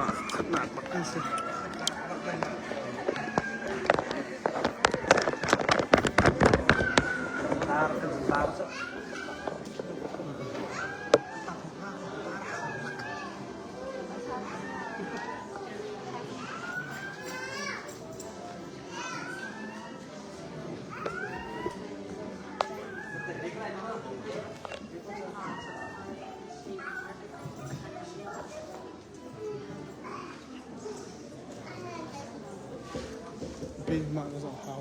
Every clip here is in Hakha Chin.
Mah khatnak bak an si. Mah na zoh hau.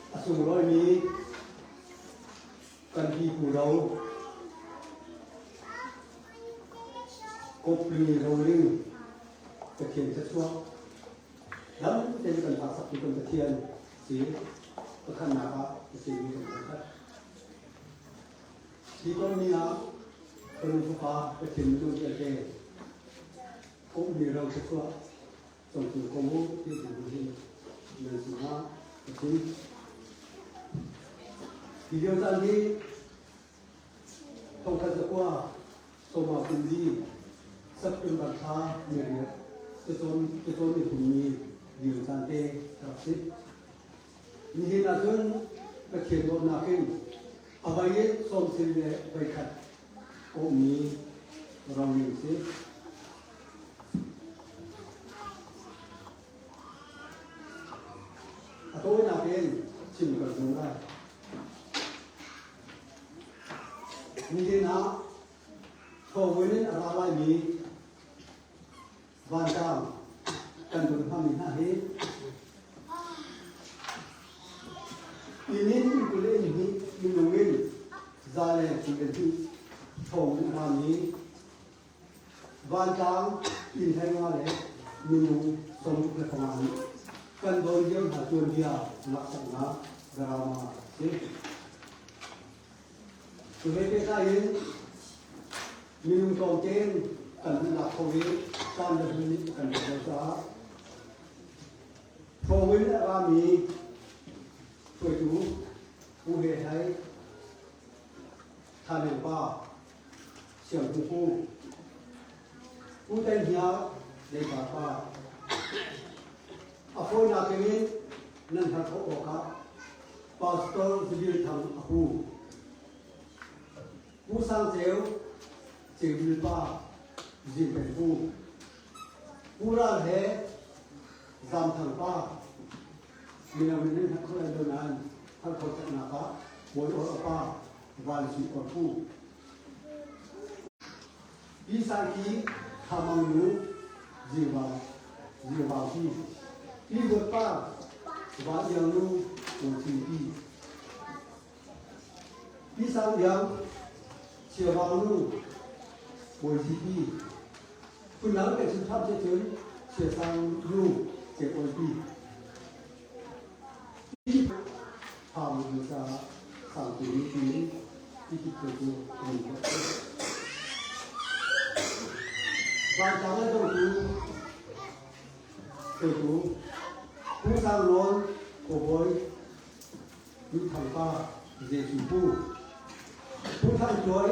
A sunglawimi kan pipu ro kawpli roling Pathian thluachuah lam tein kan hlaksak tu kan Pathian si pakhatnak ah a simi kan thangthat. Hi ton ni ah kan fapa Pathian minung vialte kawpli ro thluachuah congtu ko mu ti tu hi nan sinah ka chim. Hi lio caan hi thongkhat zakua sawma kumli September thla ni riat cacawn cacawn ni thum ni lio caan te rak si. Nihin ahcun Pathian dawtnak in a vai in sawmsin le voikhat kawhmi roling si. A tawinak in chim kan zuam lai. Nihin ah thawngin in a ra laimi vantlang kan don hngami hna hi inn in inn kul le inn hnih minung in za le 22 thawng in a rami Vantlang inn hlei le minung 65 nih kan don lio hna tuanbia laksaknak drama a si. Cu he pehtlai in minung tlawmte kan hmuhnak kho i caan le hmun nih kan pek lo caah thawngin a rami hruaitu Pu He Hlei, Tha Meng Pa, Siang Hmu Pu, Pu Teng Hniar, Leipa Pa. A fawinak in nan har khawh awkah Pastor Zubir Thang a pu. Pu Sang Ceu, Ceubil Pa, Zing Peng Pu. Pu Ral He, Zam Thang Pa, mino nih nan hngalh kho lai lo nain hngalh kho caknak ah Bawi Or a pa, Van Sui Or Pu. Pi Sangki Thamang nu Zingvau Zingvau Pi Pi Dawt Par Van Iang nu Kawl Cin Pi Pi Sang Iang Chiavang nu Kawi Zi Pi Phundang kan chim ṭhan cun Chia Sang nu Cek Awi Pi Pham nu caah Sangtu nu tiin tikit cu kan tuah. Vantlang le dongtu hruaitu Pu Sang Nawl Khuabawi Duhthang pa Jesuh Pu Pu Thang Cuai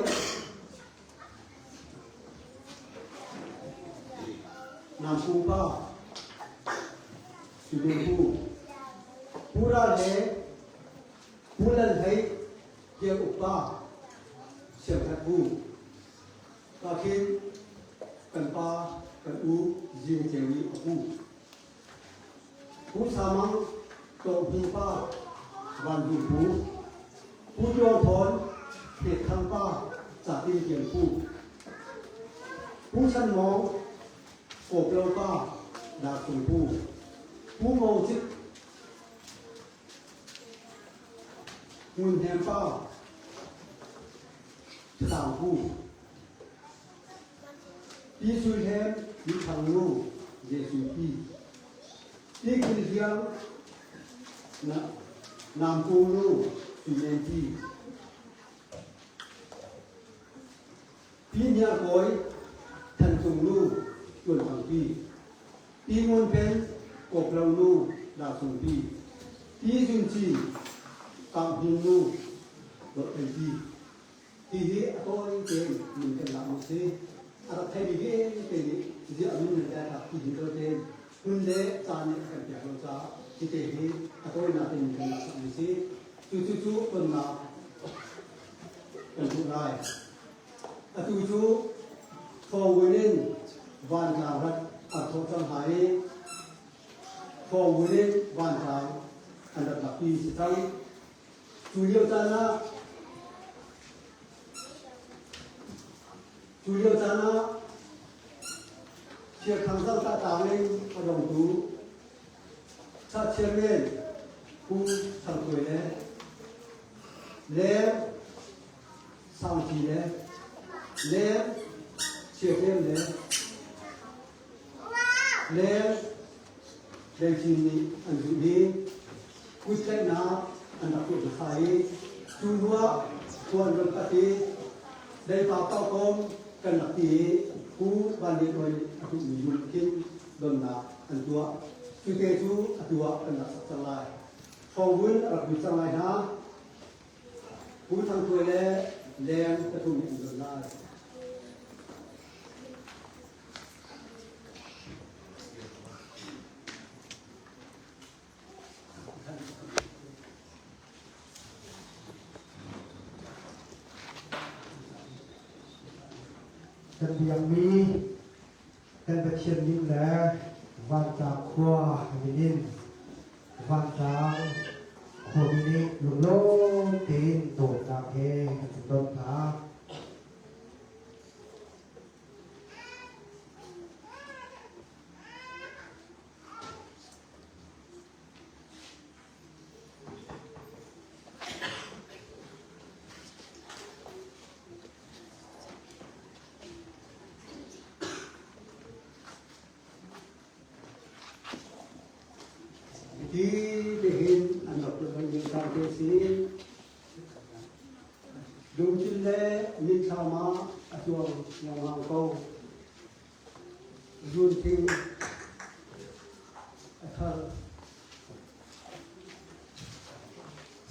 Nam Pa Sibin Pu Pu Ral He Pu Lal Hei Tiang Uk Pa Siang That Bu Ka khin kan pa kan u Zing Ceu i a pu Pu Sa Mang Tawh Hmung Pa Van Hmung Pu Pu Tluang Thawn Htet Thang Pa Ca Tin Kian Pu Pu Chan Mawng. Kawplo pa Darkung Pu, Pu Ngong Cik, Ngun Hnem pa Thlaang Pu, Pi Sui Hlem Mithang Nu Jesuh Pi, Pi Kil Hliang Nam Kung Nu Sui Men Pi, Pi Hniang Kawi Than Cung Nu Tuan Thang Pi, Pi Ngun Pen Kawplo Nu Darcung Pi, Pi Zun Ci Kang Hnin Nu Dawt Pen Pi. Hi hi a tawi tein min kan lak mi si. A rak theimi vialte nih ziah min nan kai rak ti ding ko tein hun le caan nih a kan pek lo caah hite hi a tawinak in kan lak mi si. Cu cu cu tonnak kan hmuh lai. Atu cu Thawngwin in vantlang rat an thawh cang hna i Thawngwin in vantlang an rat lakpi si cang. Cu lio caan ah cu lio caan ah Chiakhang Zalta tlang in a dongtu Chairman Pu Thang Thluai le Leng Sangpi le Leng Chiakem le Leng Leicin nih an zulh i kuttlaihnak an rak tuah hmasa i cu hnuah khua an ron kat i Leipa Paukom kan rak ti i Pu Van Lian Awi nih a duhmi lung khin donnak an tuah. Cute cu atu ah kan rak sak cang lai. Thawngvun a rak lut cang lai hna. Pu Thang Thluai le Leng pathum nih an don lai. Kan biakmi kan Pathian min le vantlang khua min in vantlang khuami nih lunglawm tein dawtnak he kan don hna. Hi tihin an rak tuah ding cang te si. Lungthin le mitthlam ah a cuang lengmang ko. Zunthing a thar.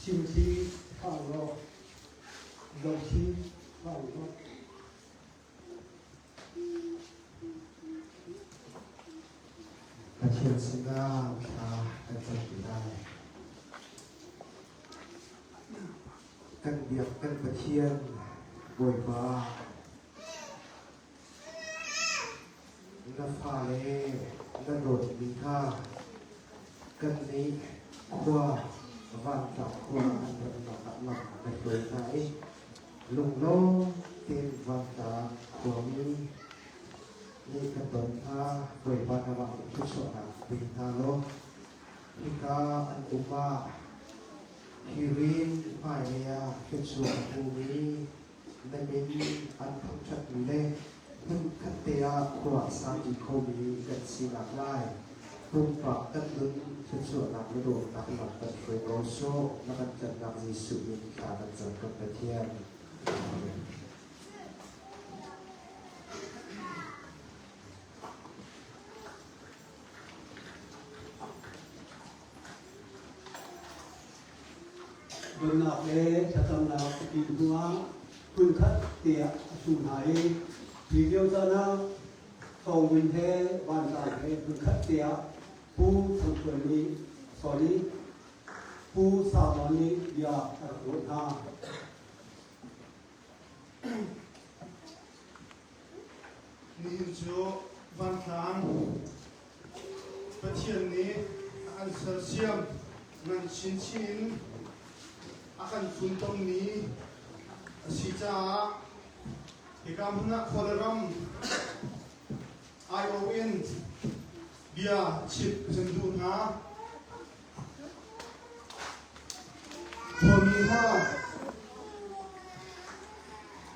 Chimthli thang law, dothli thang law. Pathian sinah thla kan campi lai. Kan biak kan Pathian Bawipa na fale na dawtmi kha kannih khua vantlak khua an ratnak ah lam na hruai hna i Lunglawm tein vantlang khuami nih kan don hna. Bawipa nangmah nih thluachuahnak pe hna law hika an um ah hi rin hmailei ah thluachuah a hmumi na min an thangṭhatmi le hmunkhat te ah khua a sangṭi khomi kan sinak lai pumpak kan nun thluachuahnak le dawtnak lam kan hruai ko sawh na kan tlanhnak Jesuh min thla kan cam kan Pathian. Amen. Donnak le thlacamnak a ti hnuah hmunkhat tiah a su hna i hi lio caan ah Thawngwin he vantlang he hmunkhat tiah Pu Thang Thluai nih sorry Pu Sa Nawn nih bia a rak ruah hna. Nihin cu vantlang Pathian nih a kan sersiam ngan chinchin in a kan funtommi a si caah hika hmun ah khua le ram aiawh in bia chimh ka san duh hna. Khuami hna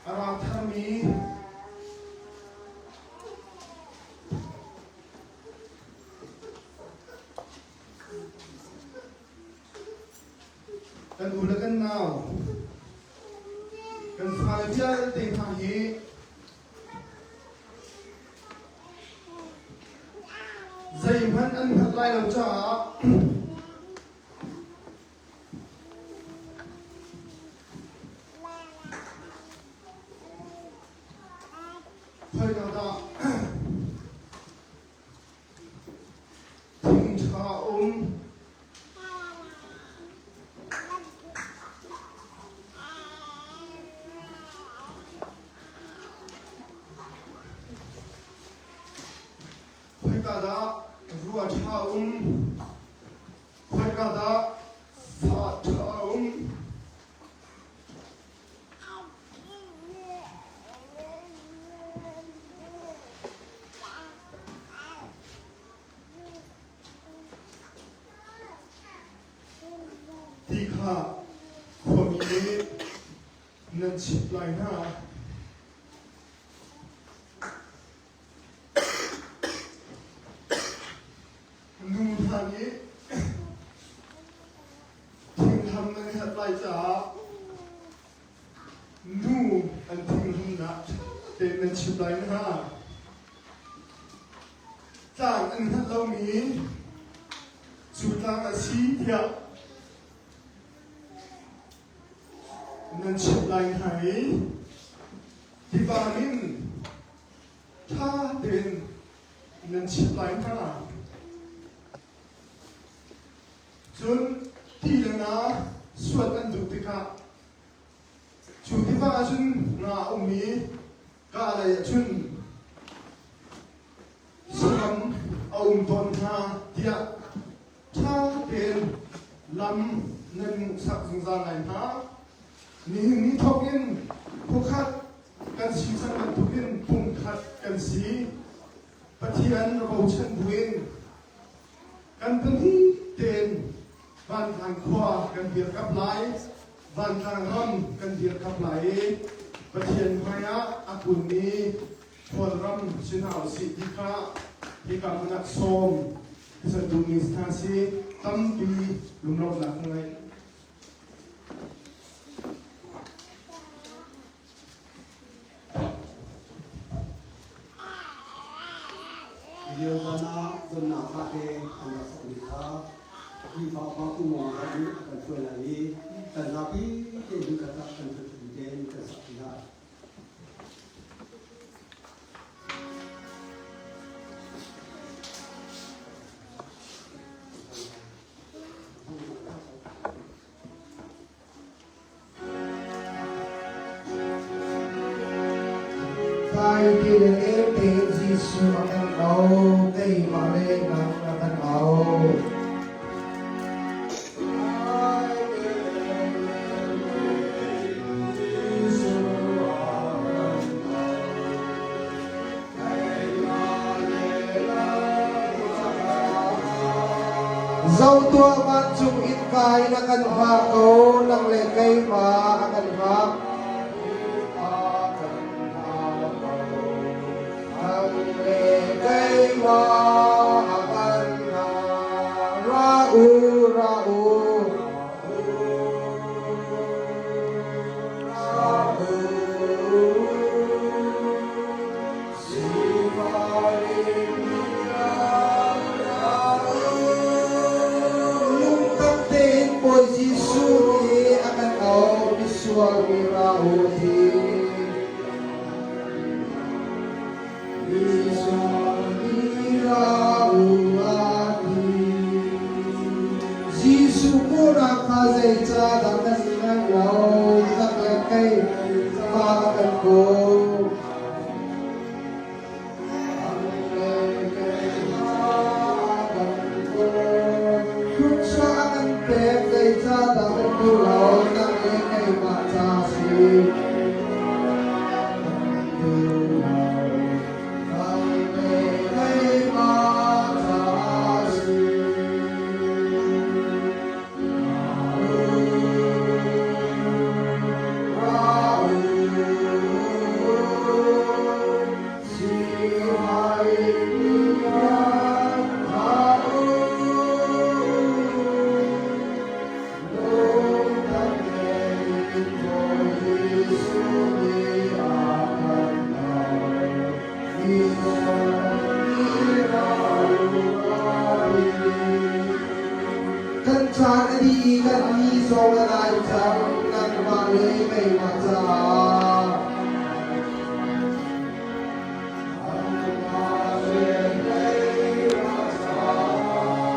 a ra tharmi Kan u le kan nau, kan fale vialte hna hi zeihmanh an hngalh lai lo caah khoika dah Thing ṭha a um. Khoika dah rua ṭha a um? Khoika dah fa ṭha a um? Ti kha khuami nih nan chimh lai hna. Nu hna nih thinghlam nan herh lai caah nu an thinghlamnak tein nan chim lai hna. Tlang an hngalh lomi cu tlang a si tiah nan chimh lai hna i tiva min ṭha tein nan chimh lai hna. Cun ti le nga suat an duh tikah cu tiva ah cun nga a um i ka lei ah cun saram a um tawn hna tiah ṭha tein lam nan hmuhsak zungzal lai hna. Nihin ni thawk in khuakhat kan si cang bantukin pumkhat kan si. Pathian bochan buin kan pahnih tein Vantlang khua kan dirkamh lai, Vantlang ram kan dirkamh lai i Pathian hmaiah a kunmi Kawlram si hna usih ti kha hika hmun ah sawm ka duhmi hna si tampi lunglawmhnak ka ngei. Lio caan ah donnak hla te an rak sakmi kha Khrihfa upa Pu Maung Zar nih a kan hruai lai i kan zapi te hmunkhat ah kan ṭhut tein kan sak ti lai. Tlai ti le nem tein Jesuh a kan auh, keimah le nang a kan auh. Zo tuah vancung innka in a kan hngak ko, nang le keimah a kan hngak. Nang le keimah a kan hngak. Ra u, ra u. Ra u. Lungtak tein Bawi Jesuh nih a kan auh, misual mi ra u ti. Misual mi ra u a ti. Jesuh kawhnak kha zeicahdah kan ngaih lo? Tak le kei pa a kan kawh. Thluachuah a kan pek zeicahdah kan duh lo nang le keimah ca si. Kan duh lo nang le. keimah caah.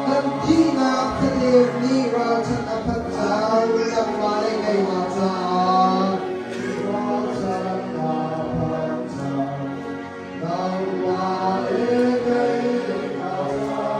Kan thihnak thladem nih ralchanh a phanh caan nangmah le keimah caah. Ralchanh a phanh caan nangmah le keimah caah.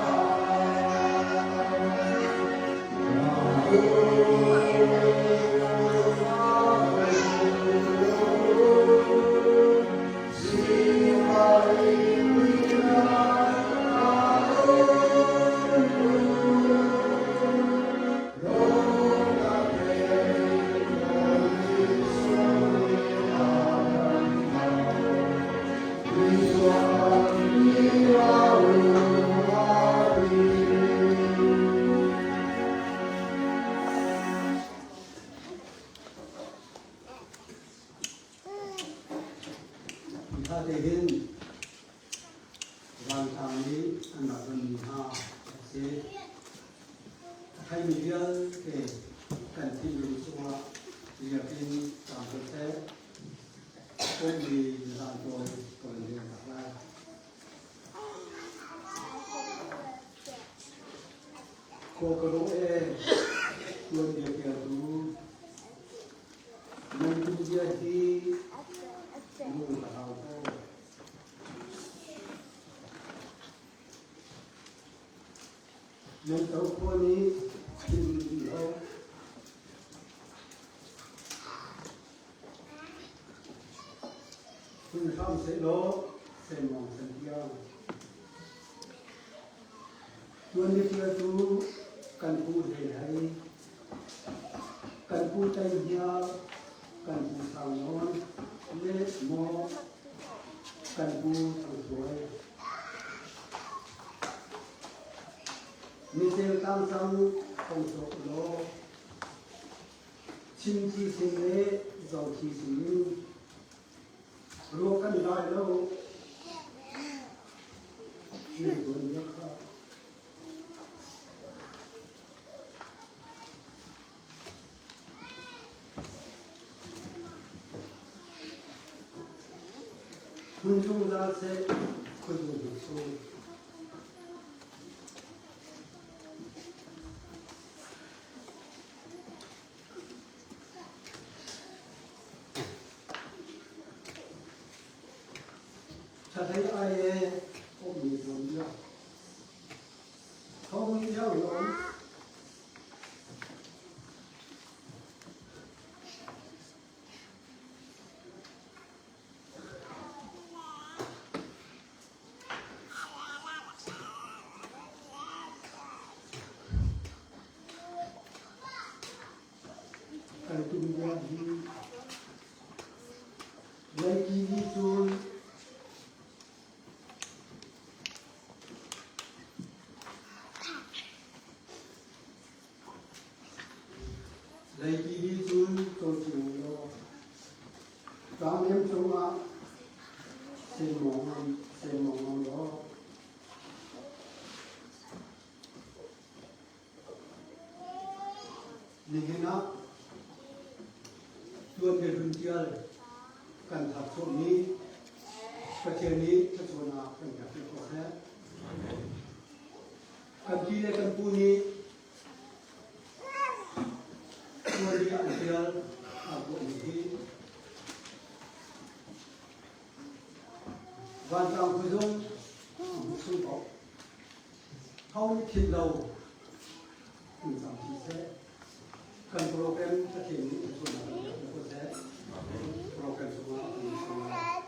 Hi te hin vantlang nih an rak donmi hna a si. A theimi vialte kan thinlung chungah riak in caang ko seh. Pummi zaan tawi ka van rel tak lai. Khua ka rawh e, tuan bia pialtu Nan tuanbia hi lung ka hau ko. Nan to khua nih chim duh lo. Hun hram sehlaw semmawng san tiang. Tuanbia cu kan pu hlei hlei Kan pu Tei Hniar, kan pu Sang Nawn le maw kan pu Thang Hluai. Michel Tangcang hong cawk law Chimci sin le Zothi sin in ruak kan dai lo. Nan tuan kha. Hmun zungzal seh khuazung hna sung. Thathei ai e ummi zuam bia. Thawng nih hau lawm. Kan tum bia hi Leiki nih cun Leiki nih cun cocio law tlangnem cungah semmawng semmawng law Nihin ah tuanbia hlun tial kan thar khawhmi Pathian nih thluachuahnak kan pek piak ko seh. Kan pi le kan pu nih tuanbia an tial aa tuahmi hi vantlang khuazung chung paoh Ho nih philh lo in cang si seh. Kan program Pathian nih a chawhnak kan pek ko seh. Program chungah kan i lai.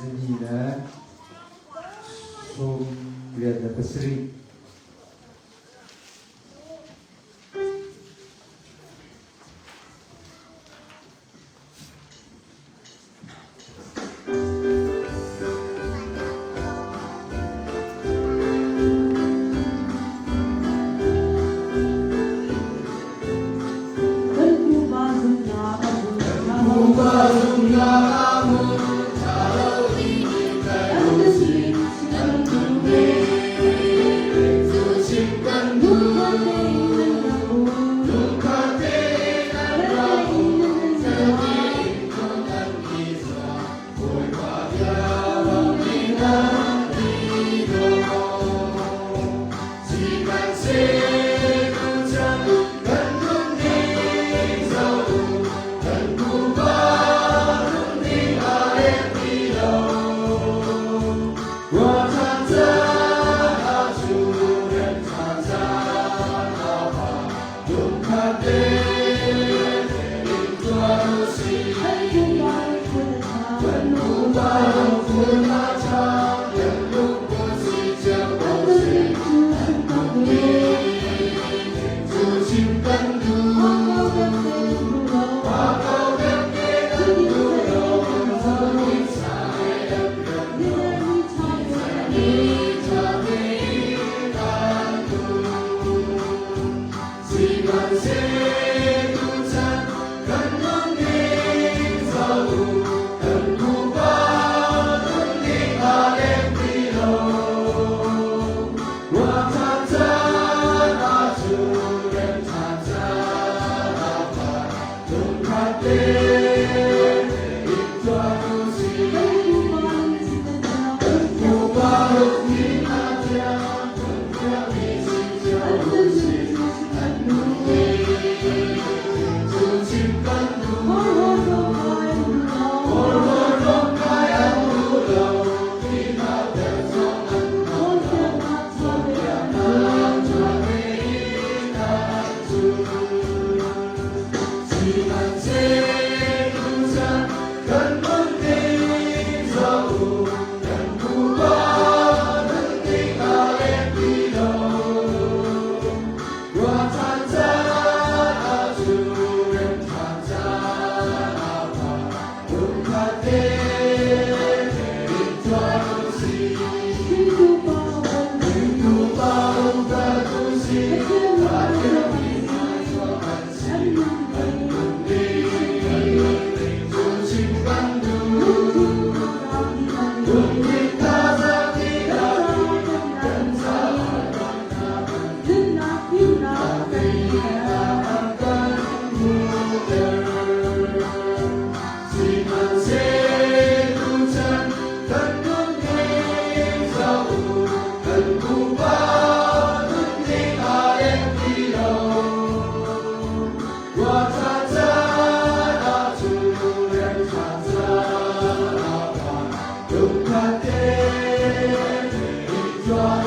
Zani le 87.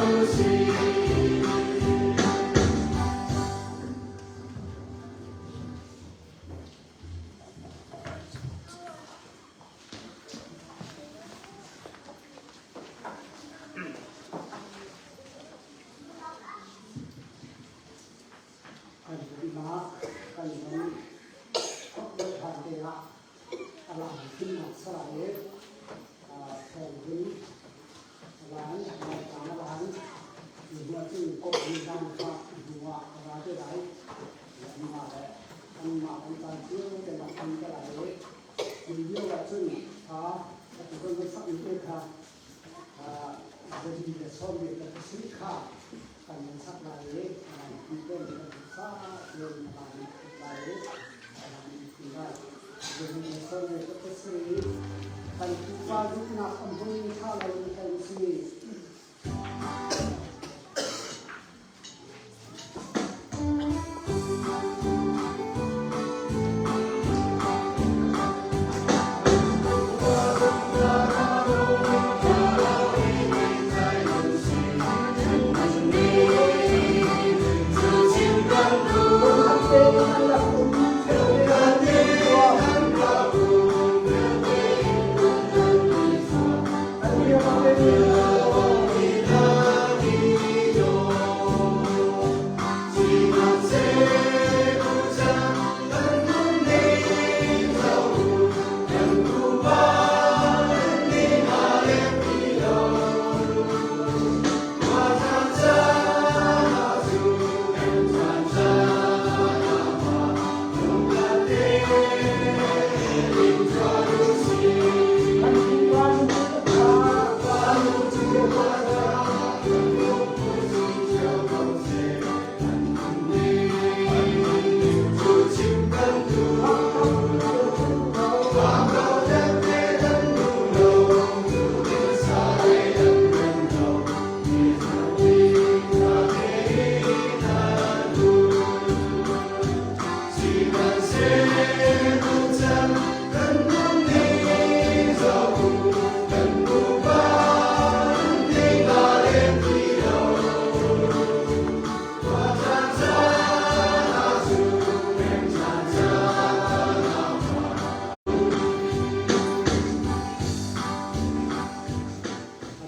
Kan zumhnak kan zumh thok deuh hlan te ah a lang thimnak salah le thawngthun lan laitlang a lan hnuah cun kop nizam kha hnu ah a ra te lai. Anmah le anmah kan caan cio te rak hman te lai i hi lio ah cun kha atu kan van sak mi te kha zali le sawm le pasarih kha kan van sak lai i ti ten kan sa ten lai lai i lai. Zali le 17 kan pupa duhnak an hung tha lo kan si.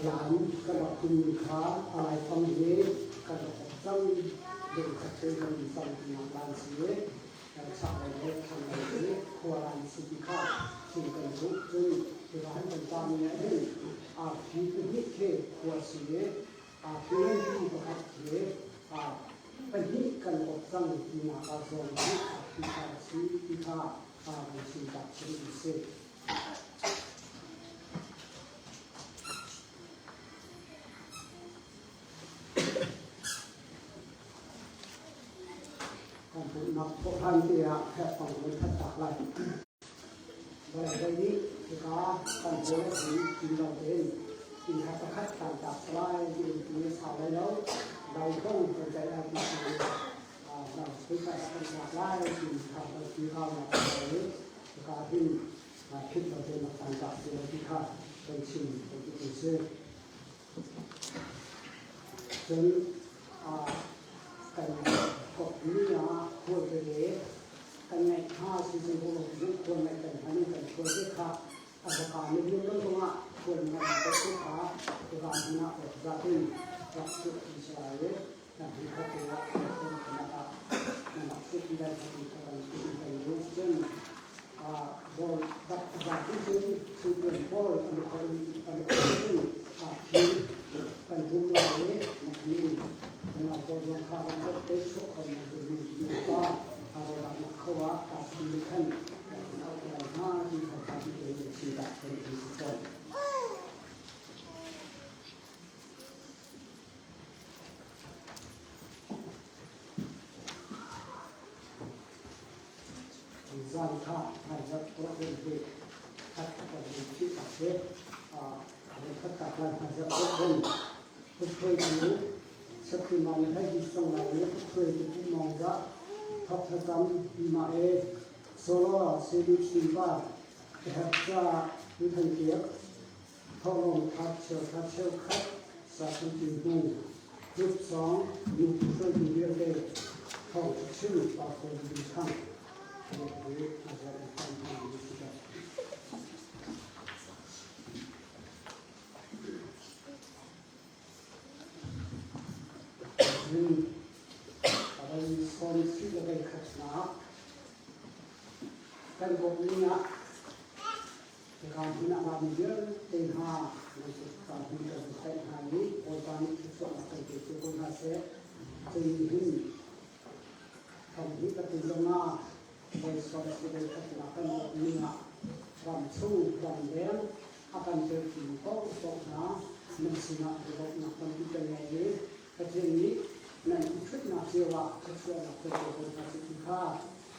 Laan kan rak tummi kha a laifang hi kan rak ok cang. Lungkhat te kan in cang tinak laan si i chaklei le thlanglei hi khua laan si ti kha chim kan duh. Cun hika kan tami ah hin arfi pahnih khi khua si i arfi nganpi pakhat khi pahnih kan ok cang tinak ah zong hi arfi kha a si ti kha kan chim tak chim an si. Kan pumhnak thawhhlan te ah herhpang kan that tak lai. Vawlei nih hika kan hawi a si ti lo tein inn ha pakhat kan tak lai ti in ti sau lai lo. Dau kong kan ceih lai ti si kan kan lai ti kha kan ti rau nak lai hika hin phit lo tein kan tak ti lo ti kha kan chim kan ti si. Cun kan kawpmi ah khual tete kan ngeih hna si cu khual ngeih kan hman i kan khual te kha a baka na liam lo zongah khual ngeih na te kha tiva hmun ah zat in rak chuah ti si lai i kan hi khat te ah kan ah na rak chuah ti lai kha ti kha kan chuah kan duh. Cun bol dak zat cun chungtuan pawl an khol an khol cun thi kan hum lai i na ni na pawl zong kha kan rat te chuah khol na duh mi pa rawlak nak kho ah ta thi khan kan auh lai hna ti kha kha ti te chin ta kan ti fawn. Zan kha hmaizarh tuah ding hi khat kan in chih tak si. Khat tak lai hmaizarh tuah ding. Hruai cu Sakhi ma le hai hi song lai i hruai tu pu mong za thok thlacam ma e solo selu chin pa herh ca tu than kiak thawhlawm khat cheu khat cheu khat sa tu tin hnu. Group song nu hruaitu vialte thawng chim Pastor Bin Chang le a zat in hna ni si. Ram sawm si le vei khatnak kan bawmhmi ah hika hmun ah rami vialte hna nan ka hmun kan tlaih hna i Bawipa nih thluachuahnak kan pe cio ko hna seh. Cun nihin thong hi ka ti zongah voi sawm si vei khatnak kan bawmhmi ah ram chung ram leng a kan teltu paohpaoh hna nan sinah biaruahnak tampi kan ngei i Pathian nih nan i ṭhutnak cio ah thluachuahnak pe ko hna seh ti kha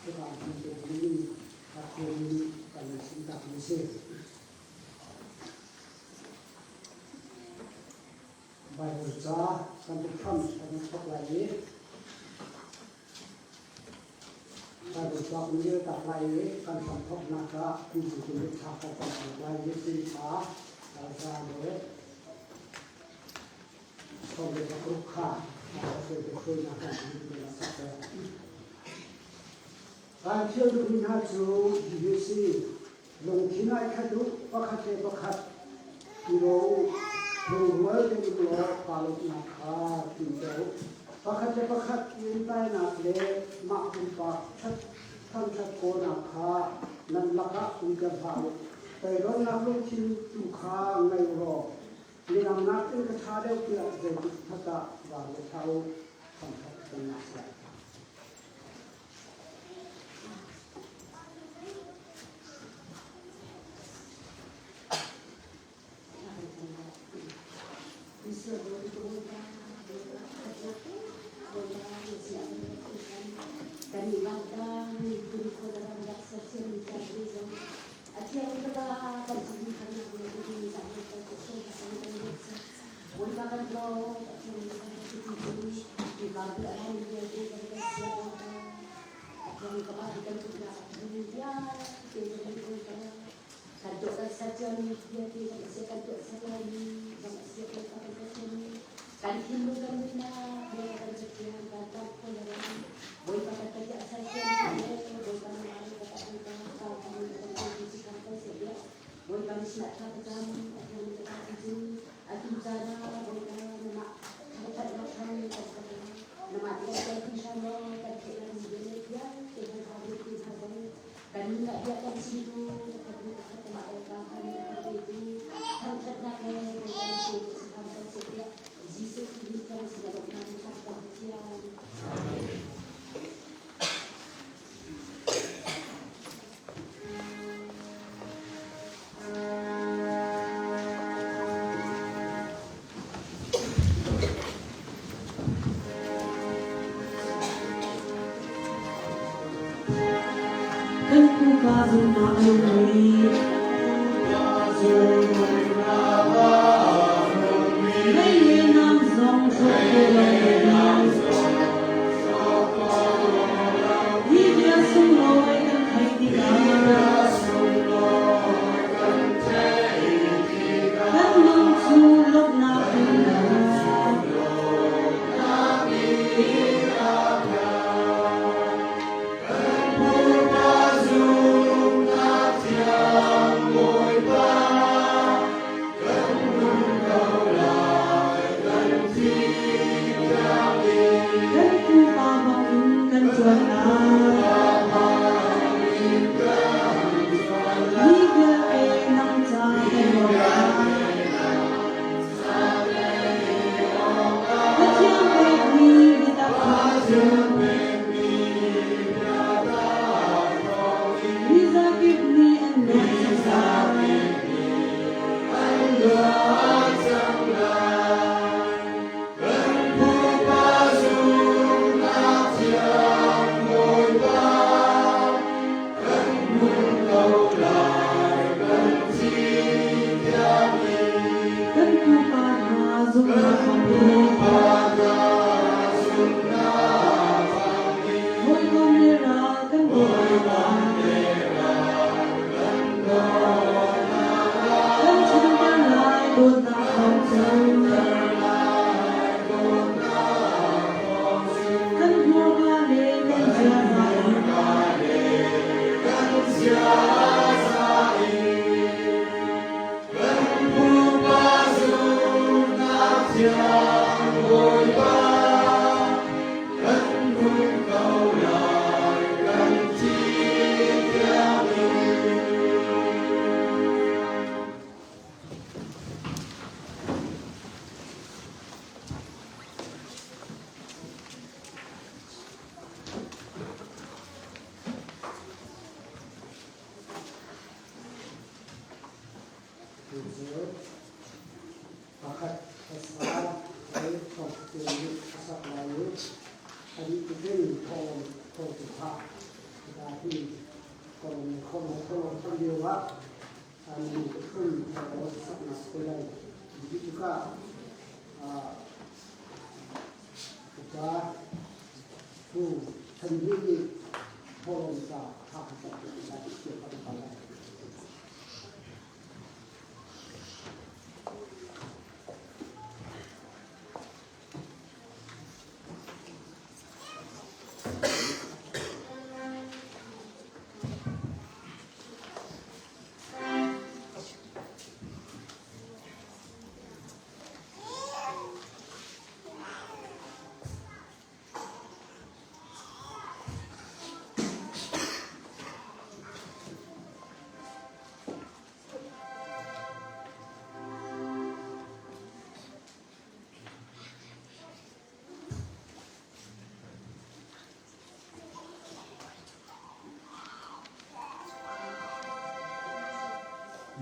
hika hmun te dingin Pathian nih kan in chimtakmi a si. Baibal ca kan biathlam kan i thawk lai i Baibal ca kan rel tak lai i kan hramthawknak ah kum thla kan kan thawk lai i thla za le 16 kha Kan thil duhmi hna cu hihi a si: lungthin ai khat u, pakhat le pakhat i daw u, lungrual tein um law pa lawmhnak kha tlunter u. Pakhat le pakhat i umtainak le mah pumpak ṭhat thangṭhat kawlnak kha nan lakah umter hlah u. Teiralnak lungthin tu kha ngei u law Midang nakin ka ṭha deuh tiah zeitik hmanh ah van le thla u thangṭhat kan ngah siah. Kan thinlung kan nunnak he kan cathiang kan tar kho lo. Bawipa kan Pathian sersiam le Bawipa nih a kan ka kan kan kan Bawipa nih sinah thla ka cam a thiang ka cam cu atu caan ah Bawipa namah thangṭhatnak hram kan kan namah tiah kan ti hram law kan theih lam vialte han ha ti hna zong kan nun ah bia kan chimtu pakhat nih pakhat amah le ka han kan petu thangṭhatnak le Bawipa nih pe si hram kan seh tiah Jesuh Khrih kan sinah dawtnak in kan Pathian. Kan pupa zumhnak a nungmi Mei le nam zong hrawk ko lo. Hi bia sunglawi kan theih tikah kan lung cu lawmhnak in a khat. Ani tukin thawng thawng tha ta hi kong khong khong tam lio ah an phun saknak te lai tikah upa pu Than Bik nih thawhlawm ca Hakha sak lai tiah a kan lai.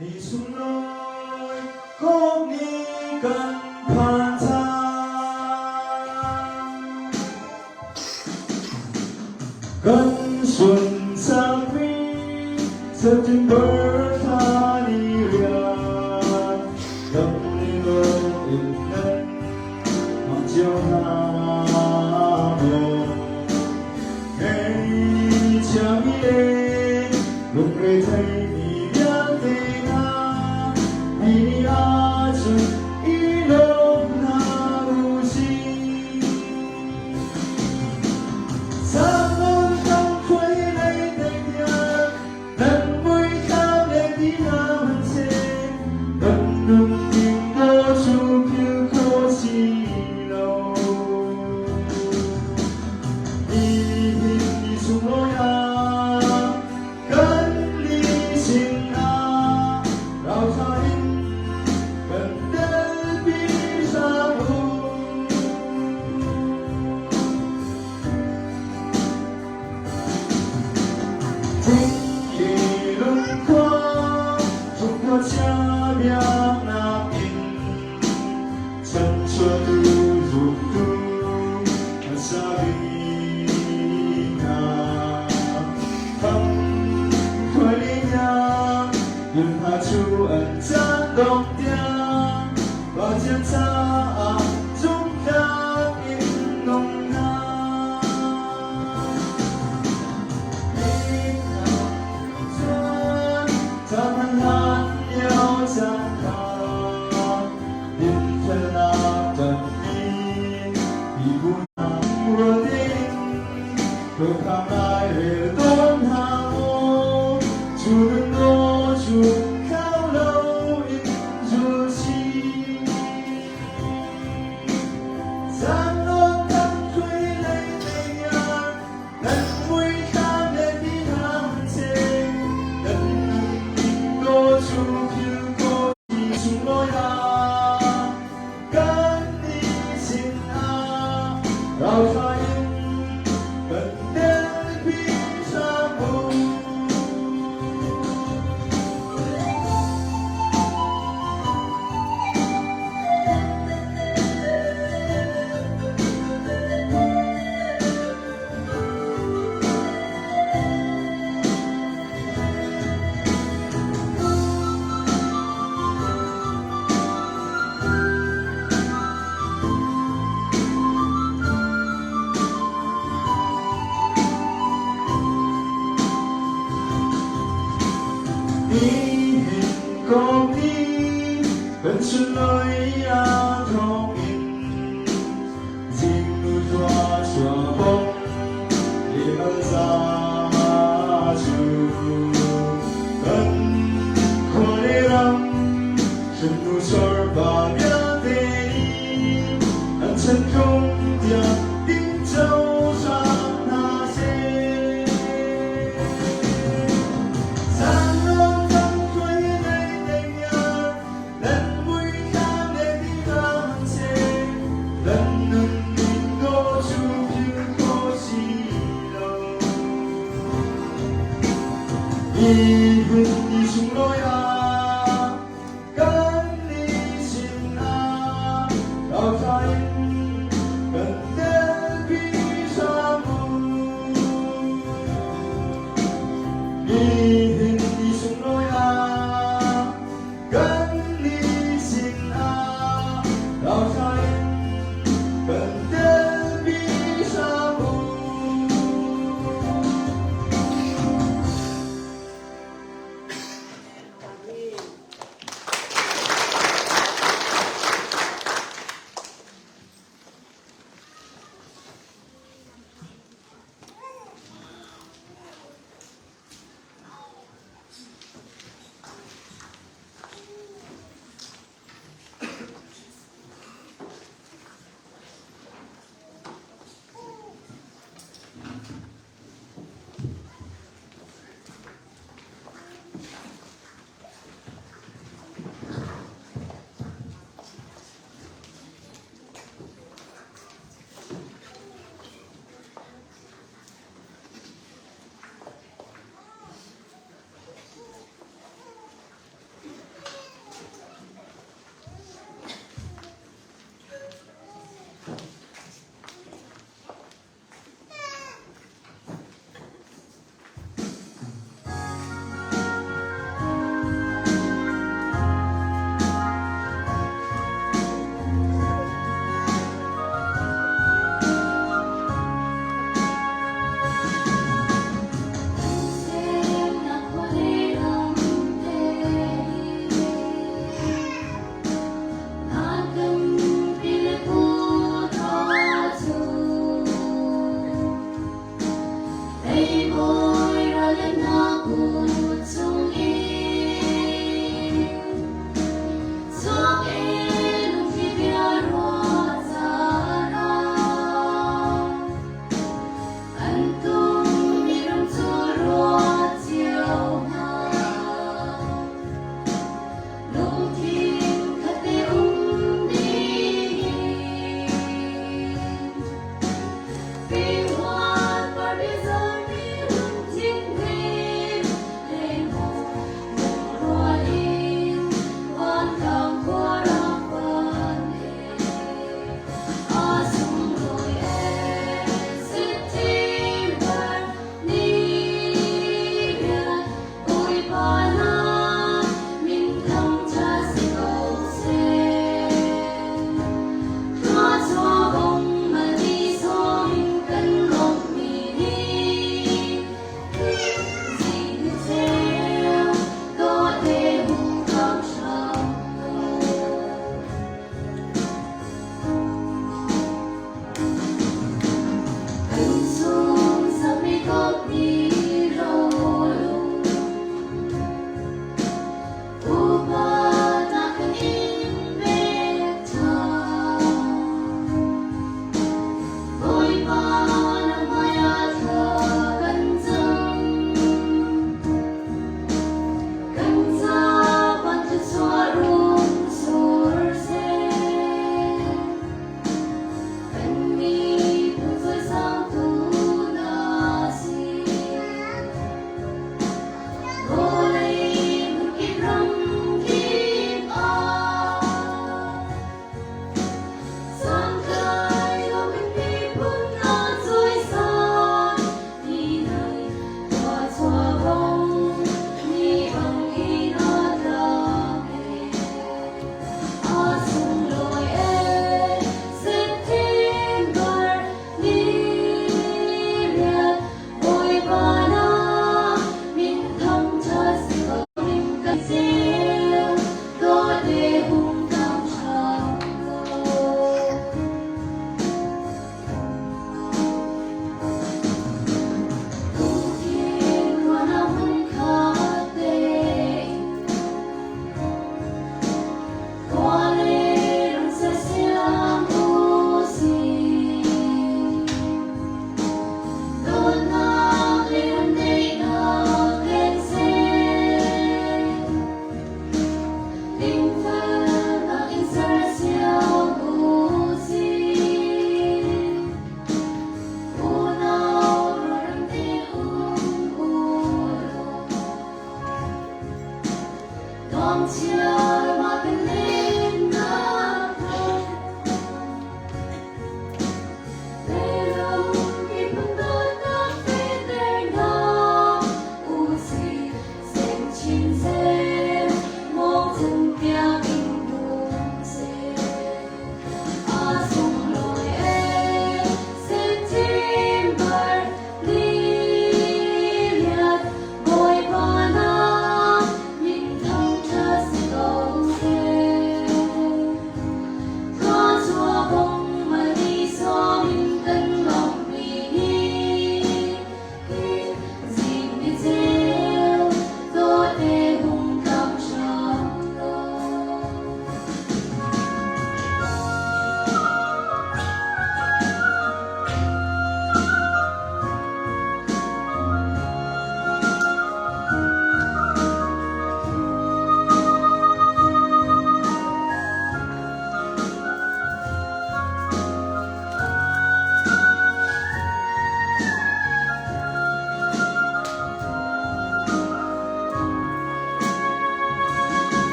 Ni sunglawi kawp ni kan phan cang. Kan sun sakmi September thla ni rian dam ni lo in nan hmang cio hna maw? Ngeichiami le lungretheimi vialte hna hi ni ahcun i lawm hna u sih. Sangon kan khuai lei tiang nan muithlam le ti hna hmanhseh kan nunning maw cu philh khawh si lo. Nihin ni sunglawi ah kan li sinah rauthla in kan telpi hram u. Thingli lungkhua chungkhua chia biaknak in chanchuatu zumtu hmasa bik hna. Tham khuali tiang nun hna cu an caan dong tiang Pathian caah zumhtlak in nung hna. Nan muithlam le ti hna hmanhseh nan nunning naw cu philh ko ti sunglawi ah kan nih sinah rauthla in kan telpi hram u. Nihin kong nih kan sunglawi ah thawngin Zingnu tua chua bong le za chu kan khua le ram hrimnu sor pa vialte nih an chan tlung tiang tinco hram hna seh. Zanlong kan khuai lei teng nan muithlam le ti hna hmanhseh nan nunning dawh cu philh khawh si lo. Nihin ni sunglawi ah kan ni sinah rauthla in kan telpi hram.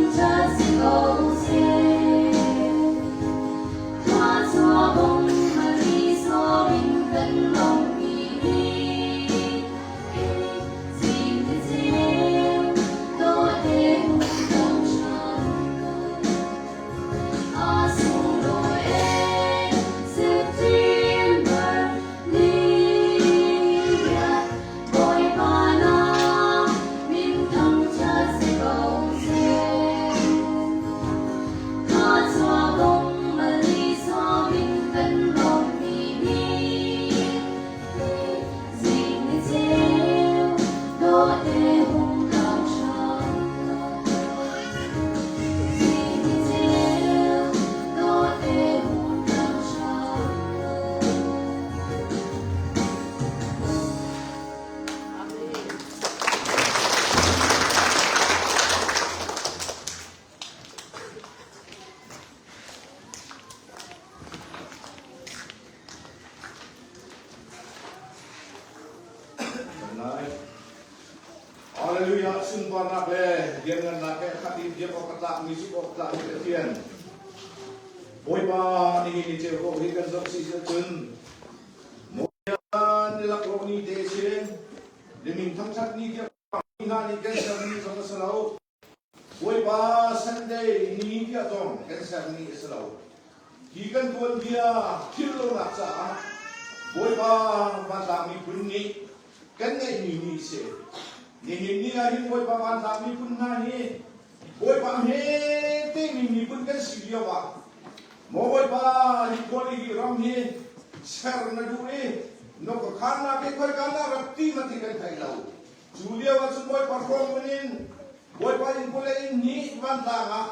thangṭhat si ko seh. Thluachuah bung mali sawm in kan lawmhmi ni zing ni ceu dawte hung thangṭhat A sunglawi ee September ni riat Bawipa na min thangṭhat si ko seh. Thluachuah bung mali sawm in kan lawmhmi ni zing ni ceu dawte hung thangṭhat Zing ni ceu dawte hung thangṭhat Hallelujah sunparnak le lianngannak he khat i biak awk a tlakmi zumh awk tlakmi Pathian Bawipa nihin ni ceu ko hi kan zoh si cun Mawian ni laklawh ni te si limin thangthat ni tiah hna nih kan sermi zong a si lo Bawipa Sunday ni tiah zong kan sermi a si lo. Hi kan tuanbia philh lonak caah Bawipa vantlang miphun nih kan ngeihmi ni a si. Nihin ni ah hin Bawipa vantlang miphun hna hi Bawipa hme temi miphun kan si lio ah maw Bawipa hi khuali hi ram hi ser na duh i na ka khannak hi khoika na rat ti ma ti kan thei lo. Cu lio ah cun Bawipa hrawng in Bawipa inn kule inn hnih vantlang ah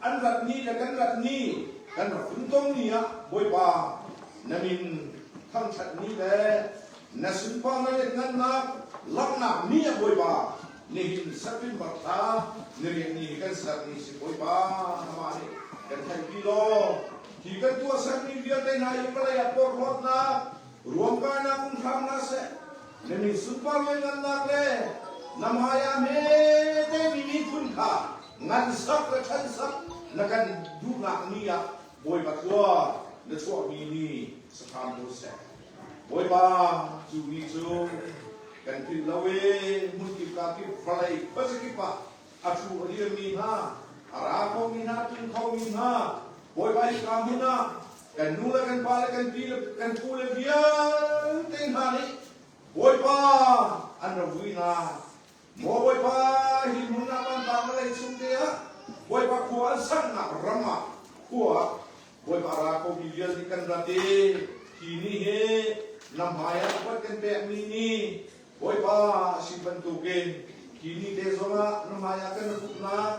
an rat ni le kan rat ni kan rak hun tong ni ah Bawipa na min thangṭhat ni le na sunparnak le ngannak langhnak ni ah Bawipa nihin September thla niriat ni hi kan ser ni si Bawipa amah nih kan theihpi law hi kan tuahsermi vialte hna hi vawlei ah porhlawtnak ruamkainak um hram hna seh Na min sunpar le ngannak le na hmaiah hmete mi miphun kha ngansak le ṭhansak na kan duhnak ni ah Bawipa khua na chuahmi ni si hram ko seh. Bawipa, cu ni cu kan philh lo i hmunkip kakip vawlei khuazakip ah a ṭhu a dirmi hna, a ra khomi hna, tlung khomi hna, Bawipa hika hmun ah kan nu le kan pa le kan pi le kan pu le vialte hna nih Bawipa an rak vui hna. Maw Bawipa, hi hmun ah vantlang le leichung te ah Bawipa khua an saknak ram ah khua ah Bawipa ra khomi vialte kan rat i hi ni hi na hmai ah upat kan pekmi ni Bawipa a si bantukin hi ni te zongah na hmaiah kan pumhnak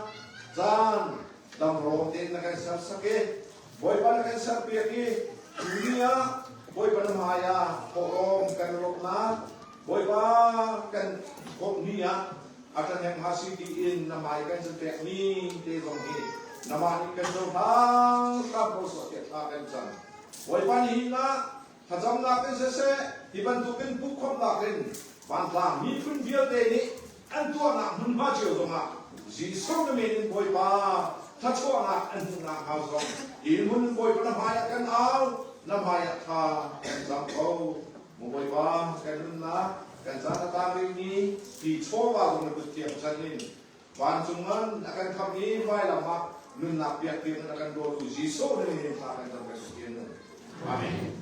caan damrawng tein na kan sersak i Bawipa na kan serpiak i cu ni ah Bawipa na hmaiah thawhlawm kan lawmhnak Bawipa kan komh ni ah a ṭhahnem hnga si tiin na hmai kan cun pekmi te zong hi namah nih kan cohlang hram ko sawh tiah thla kan cam. Bawipa nihin ah Thlacamnak in siseh, hi bantukin pumhkhawmhnak in vantlang miphun vialte nih an tuahnak hmunhma cio zongah Jesuh na min in Bawipa thluachuahnak an hmuhnak hnga zong hi hmun Bawipa na hmaiah kan au, na hmaiah thla kan cam ko. Maw Bawipa, kan nunnak, kan caan a tang rihmi hi chawva zong na kut thiang chan in vancung ngan a kan khamh i vailam ah nunnak piak tiang in a kan dawtu Jesuh na min in thla kan cam kan Pathian. Amen.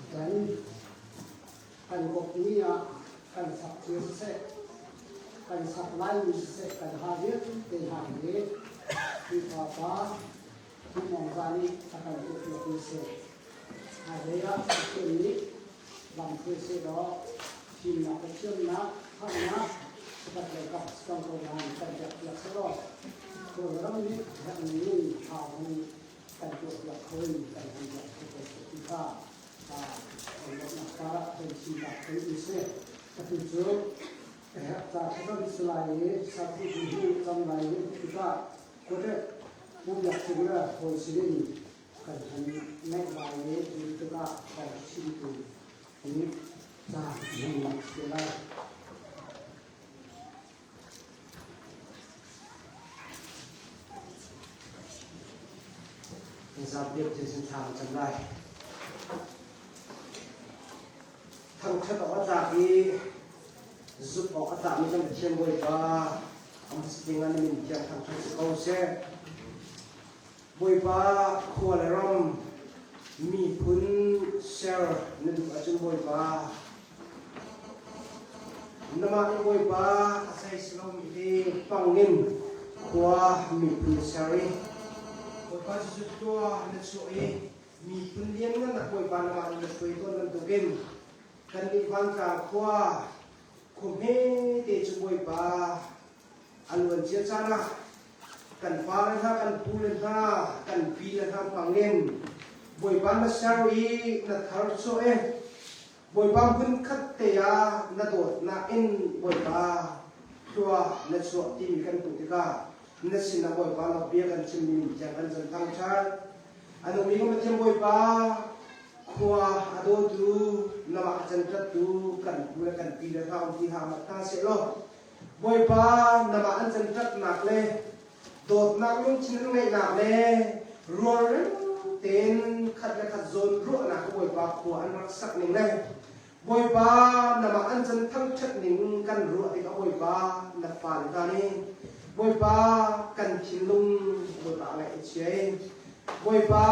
Kan kan kop ni ah kan sak cio siseh, kan sak laimi siseh, kan ha vialte hna hi Khrihfa pa Thingmawngza nih a kan tuahpiakmi a si. Hmailei ah Pathian nih lamhruai sehlaw fimnak le thiamnak, harnak pakhat le kap cang ko nain kan pekpiak sehlaw Kawlram nih herhmi ning ṭha hung kan tuahpiak kho in kan hung piak kho ko seh ti kha lawmhnak parah kan chimnak kan in si. Atu cu a herh ca thlacam si lai i sarthi hu cang lai i tikah Kotek Pu Biak Cung le hawi sinin Kan hun ngaih lai i cu tikah thawngchimtu nih ca an hun lak si lai. Zapi cin thla kan cam lai. Thangṭhat awk a tlak i zumh awk a tlakmi kan Pathian Bawipa am siting ah na min thiang thangṭhat si ko seh. Bawipa khua le ram miphun ser na duh ahcun Bawipa namah nih Bawipa a sei si lomi hi pangin khua miphun na ser i Bawipa cucu tuah na chuah i miphun lianngan ah Bawipa namah nih na hruai tawn bantukin kannih vantlang khua khua hmete cu Bawipa a luancia caan ah kan pale hna kan pule hna kan pile hna hmangin Bawipa na ser i na thar chuah i Bawipa hmun khat te ah na dawtnak in Bawipa thlua na chuah timi kan hmuh tikah na sinah Bawipa lak bia kan chimmi min thiang kan zan thangṭhat. A nungmi kan Pathian Bawipa khua a dawtu namah a canṭattu kan pu le kan pi le hna um ti hna mat hna seh law Bawipa namah an canṭatnak le dawtnak lungthin an ngeihnak le rualrem tein khat le khat zawn ruahnak Bawipa khua an rak sak ning le Bawipa namah an can thangṭhat ning kan ruah tikah Bawipa na fale hna nih Bawipa kan thinlung Bawipa ngaih a chia i Bawipa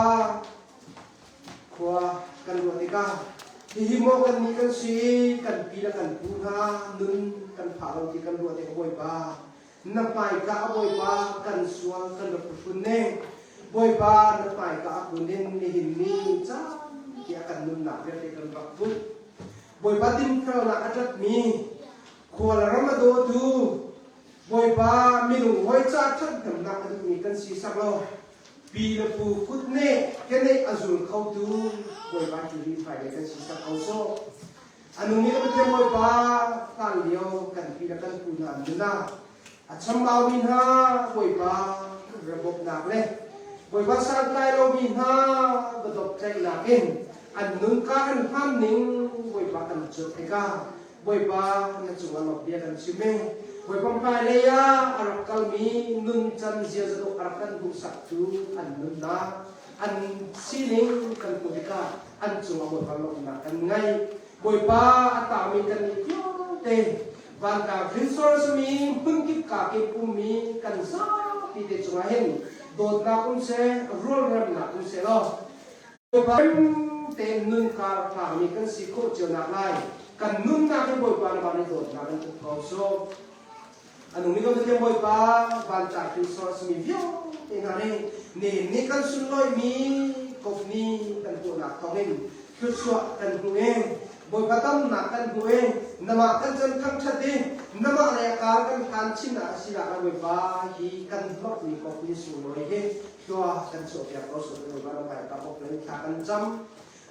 khua kan ruah tikah hihi maw kannih kan si kan pi le kan pu hna nun kan phah lo ti kan ruah tikah Bawipa na hmaika a Bawipa kan sual kan rak phuhrun ne Bawipa na hmaika a kun in nihin ni caan tiah kan nunnak vialte kan rak put Bawipa dinfelnak a ṭatmi khual ram a dawtu Bawipa minung hawi ca ṭhathnemnak a duhmi kan si sak lo pi le pu kut ne keneh a zul khotu Bawipa cu hi hmailei kan si sak ko sawh. A nung i Pathian Bawipa hlan lio kan pi le kan pu hna nun ah a chambaumi hna Bawipa rebawmhnak le Bawipa santlai lomi hna biadawp tlaihnak in an nunka an hman ning Bawipa kan cuat tikah Bawipa na cungah lawmh bia kan chim i Bawipa hmailei ah a rak kalmi nuncan ziaza dawh a rak kan hmuhsaktu an nunnak an sining kan hmuh tikah an cungah Bawipa lawmhnak kan ngei. Bawipa a tangmi kan nih vialte vantlang hrinsor a simi hmunkip kakip ummi kan zapi te cungah hin dawtnak um seh rualremnak um seh law Bawipa tein nun kar tlakmi kan si khawh cio nak lai kan nunnak hi Bawipa na van i dawtnak in uk ko sawh. A nungmi kan Pathian Bawipa vantlak hrinsor a simi vialte hna nih nihin ni kan sunlawihmi kop ni kan tuahnak thawngin thluachuah kan hmu i Bawipa damnak kan hmu i namah kan can thangṭhat i namah le kar kan hlan chin ah a si nak lai Bawipa hi kan hlawkmi kop ni sunglawi hi Hlua kan chuahpiak ko sawh Bawipa ram kai ka bok le thla kan cam.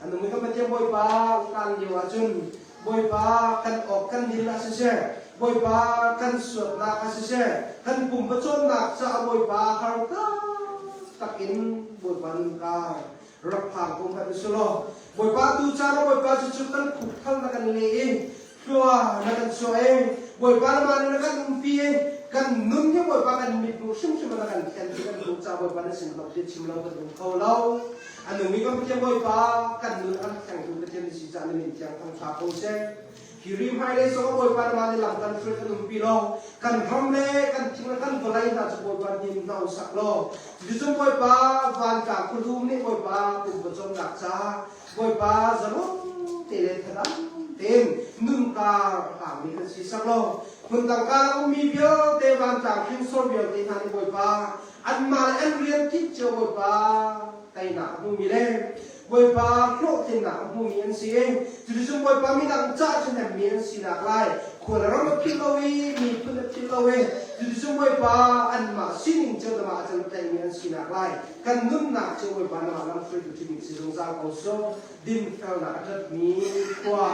Anu mi kan Pathian Bawipa kan lio ahcun Bawipa kan awk kan dil ah siseh Bawipa kan suatnak ah siseh kan pum pacawnnak caah Bawipa har tak in Bawipa nun ka rak phang ko hmanh usulaw Bawipa tu caan ah Bawipa cu cu kan khupthal na kan le i Hlua na kan chuah i Bawipa na mah nih na kan umpi i kan nun hi Bawipa kan mithmuh hrimhrim ah na kan thlen ti kan hmuh caah Bawipa na sin hlawk ti chim lo kan um kho lo. A nungmi kan Pathian Bawipa kan nun an thlengtu Pathian na si caah na min thiang thangṭha ko seh. Hi ri hmailei zong ah Bawipa na mah nih lam kan hruai kan umpi law kan ram le kan thing le kan vawlei hna cu Bawipa hnim hna u sak law cuticun Bawipa vantlang khualum nih Bawipa pumpa cawmnak caah Bawipa zalong te le thadam tein nunkar hlangmi kan si sak lo. Hmundang ka ummi vialte vantlang hrinsor vialte hna nih Bawipa anmah le an rian kip cio Bawipa teinak a hmumi le Bawipa hlawhtlinnak a hmumi an si i cuticun Bawipa midang cah ṭhahnemmi an sinak lai khua le ram a philh lo i miphun a philh lo i cuticun Bawipa anmah sining cio namah a can tlaihmi an sinak lai kan nunnak cu Bawipa nangmah lamhruaitu ṭhimi si zungzal ko sawh dinfelnak a ṭhatmi khua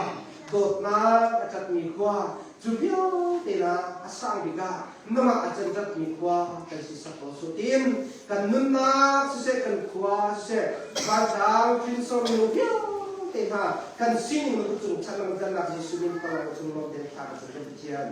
dawtnak a ṭhatmi khua cu vialte na a sang bik ah. Nangmah a cantatmi khua kan si sak ko sawh tiin kan nunnak siseh kan khua siseh vantlang hrinsor minung vialte hna kan sining le cung chan lamkalnak Jesuh min thawng cung lawm tein thla kan cam kan Pathian.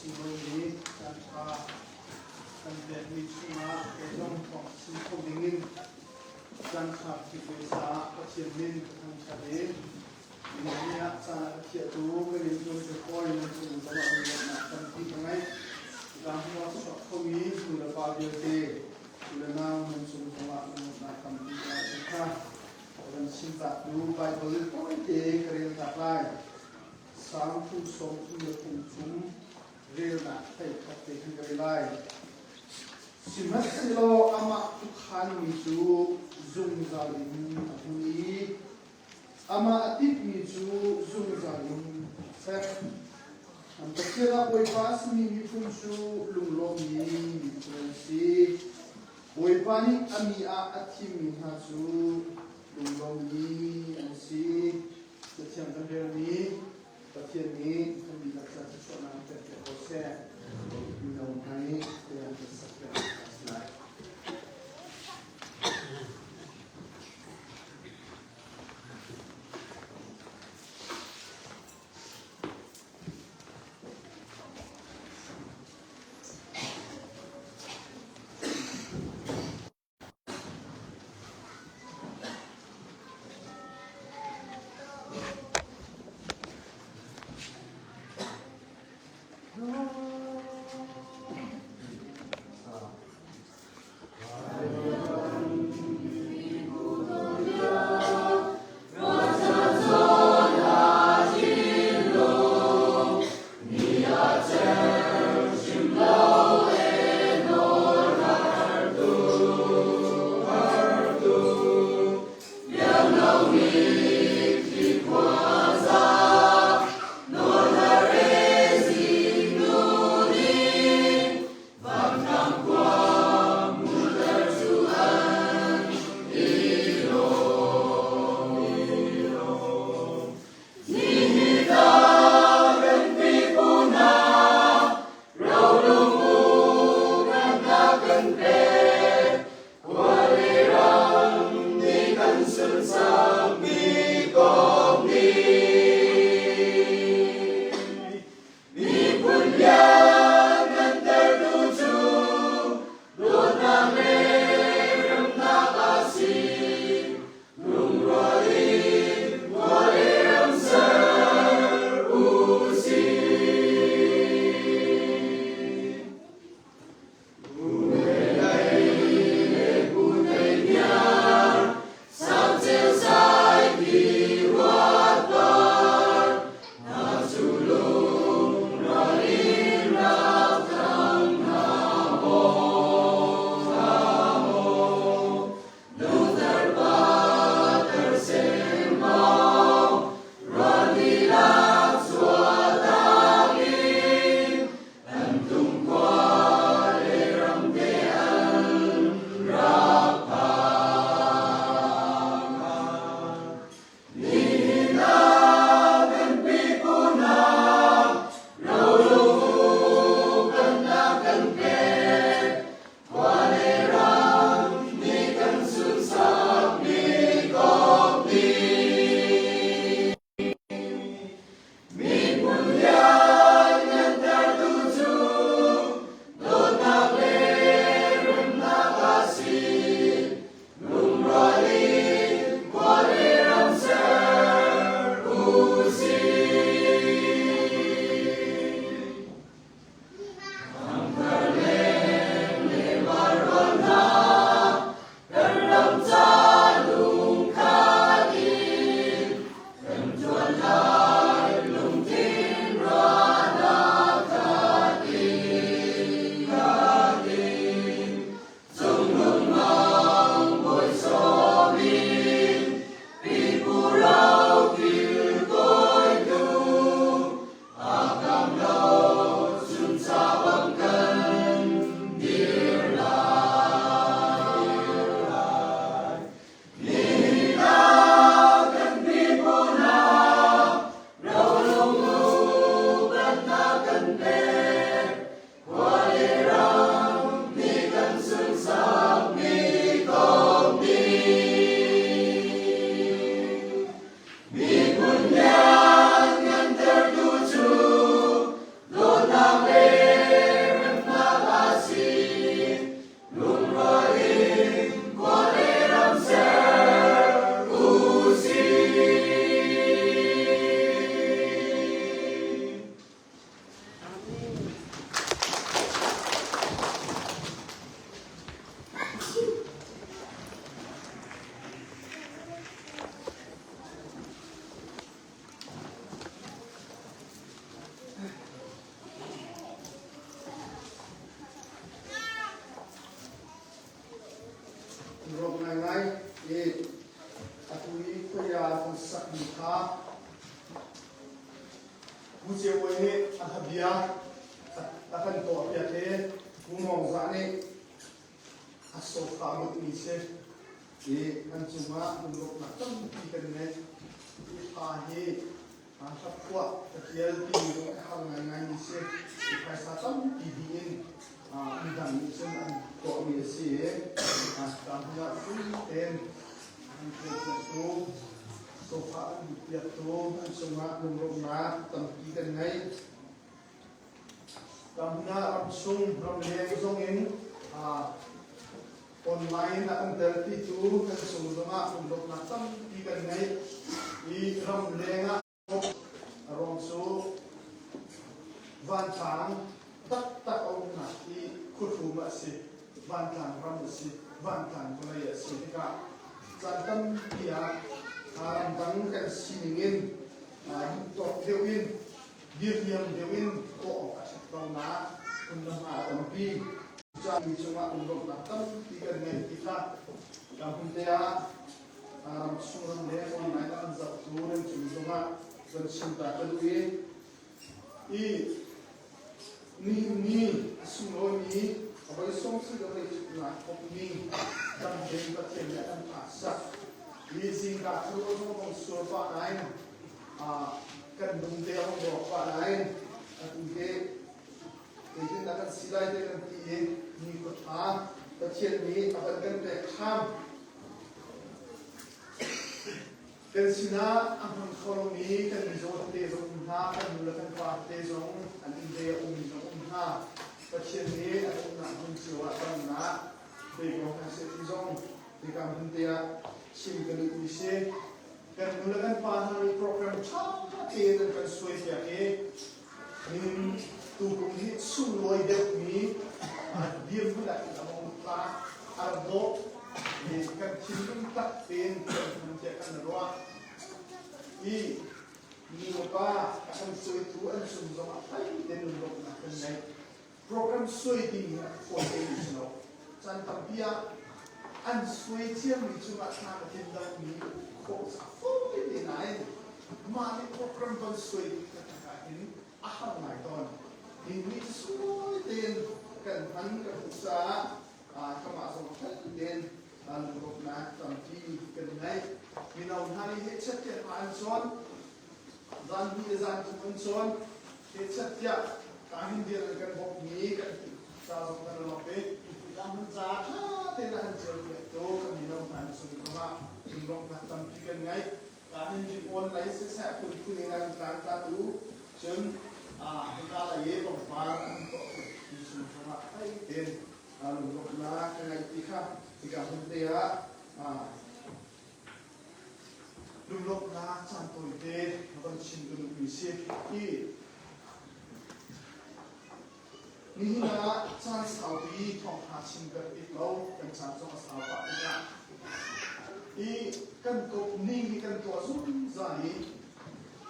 Sunglawi caanṭha kan pekmi chungah kei zong thawng chim kho dingin caanṭha pek ve caah Pathian min ka thangṭhat i nihin ah caan a ka thiahtu kan in tuan ka kawi nan cung zongah lunglawmhnak tampi ka ngei. Hika hmu ah chuak khomi nu le pa vialte u le nau nan cung zongah lunglawmhnak tampi ka ngei kha ka van chim taktu Baibal tawite ka rel tak lai. Salm phung 30 le phung thum relnak hlei khat te khan ka rel lai. Sihmanhsehlaw amah khuakhanmi cu zungzal in a hmun i amah a timhmi cu zungzal in a fek. An Pathian ah Bawipa a simi miphun cu lunglawmmi miphun an si. Bawipa nih a mi ah a thimmi hna cu lunglawmmi an si. Cathiang kan relmi Pathian nih kan dihlak ca thluachuahnak in pek ko seh. Mino hna nih tiang kan sak piak a si lai. kan tuahpiak i Pu Mawng Za nih a sofa mutmi si i an cungah lunglawmhnak tampi kan ngei. Hi hla hi hlaphuah ka tial timi zong a har ngaingaimi si. I phaisa tampi dih in midang nih cun an tuahmi a si i ka hmun ah free tein an tuahpiaktu sofa an butpiaktu an cungah lunglawmhnak tampi kan ngei. Ka hmun ah ramchung ramleng zong in online a kan telpitu kan chung zongah lunglawmhnak tampi kan ngei i ramleng ah a ruang cu vantlang taktak a umnak hi khuahrum a si vantlang ram a si vantlang vawlei a si tikah caan tampi ah ramdang kan sining in duhtawk deuh in dirhniam deuh in tuah awk a ṭhat lonak phundang ah a tampi. Cucaah mi cungah lunglawmhnak tampi kan ngeih ti kha ka hun te ah ram chung ram leng online ah an zohtu nan cung zongah van chim ta ka duh i i nihin ni a sunglawimi a voi sawm si lo hei thutnak thawkmi dam ding Pathian nih a kan phaksak i zingka cu zong zong sur pah nain kan lung te a hung rawk pah nain atu hi zeitindah kan si lai te kan ti i ni khua ṭha Pathian nih a van kan pek ṭhan. Kan sinah a hmang kho lomi kan mizaw tete zong um hna, kan nu le kan pa tete zong an inn te a ummi zong um hna. Pathian nih an umnak hmun cio ah damnak pe ko hna seh ti zong hika hmun te ah chim ka duhmi si. Kan nu le kan pa hna nih program ṭha tein an kan suaipiak i nihin tukum hi sunglawi deuhmi dirhmun ah hin a hung tla a rak dawh i kan thinlung tak tein kan hman tiah kan ruah i nu le pa a kan suaitu an cung zongah hlei tein lunglawmhnak kan ngei. Program suai ding hi a fawi te mi si lo. Caan tampi ah an suai ciami cungah thla ka tin lomi khawh cu a fawi te nain mah nih program von suai ding taktak ah hin a har ngai tawn. Hi ni cu sunglawi tein kan hman ka hmuh caah kamah zong fel tein lunglawmhnak tampi kan ngei. Mino hna nih hehchet tiah hma an cawn. Zan hnih le zan thum an cawn. Hehchet tiah kahin vial an kan bawmhmi kan ca zong kan lawk i hmun caah ṭha tein a han ṭialpiak tu kan mino hna an cung zongah lunglawmhnak tampi kan ngei. Kahin ringawn lei siseh phunphun in an tlangtla tu cun hika lei i pangpar an tuah tu chung zongah hlei tein lunglawmhnak ka ngeih ti kha hika hmun te ah Lunglawmhnak caan tawite na van chim ka duhmi si. Hi nihin ah caan saupi thawngṭha chim kan tik lo, kan caan zong a sau pah tikah i kan kop ning hi kan tuah zungzal i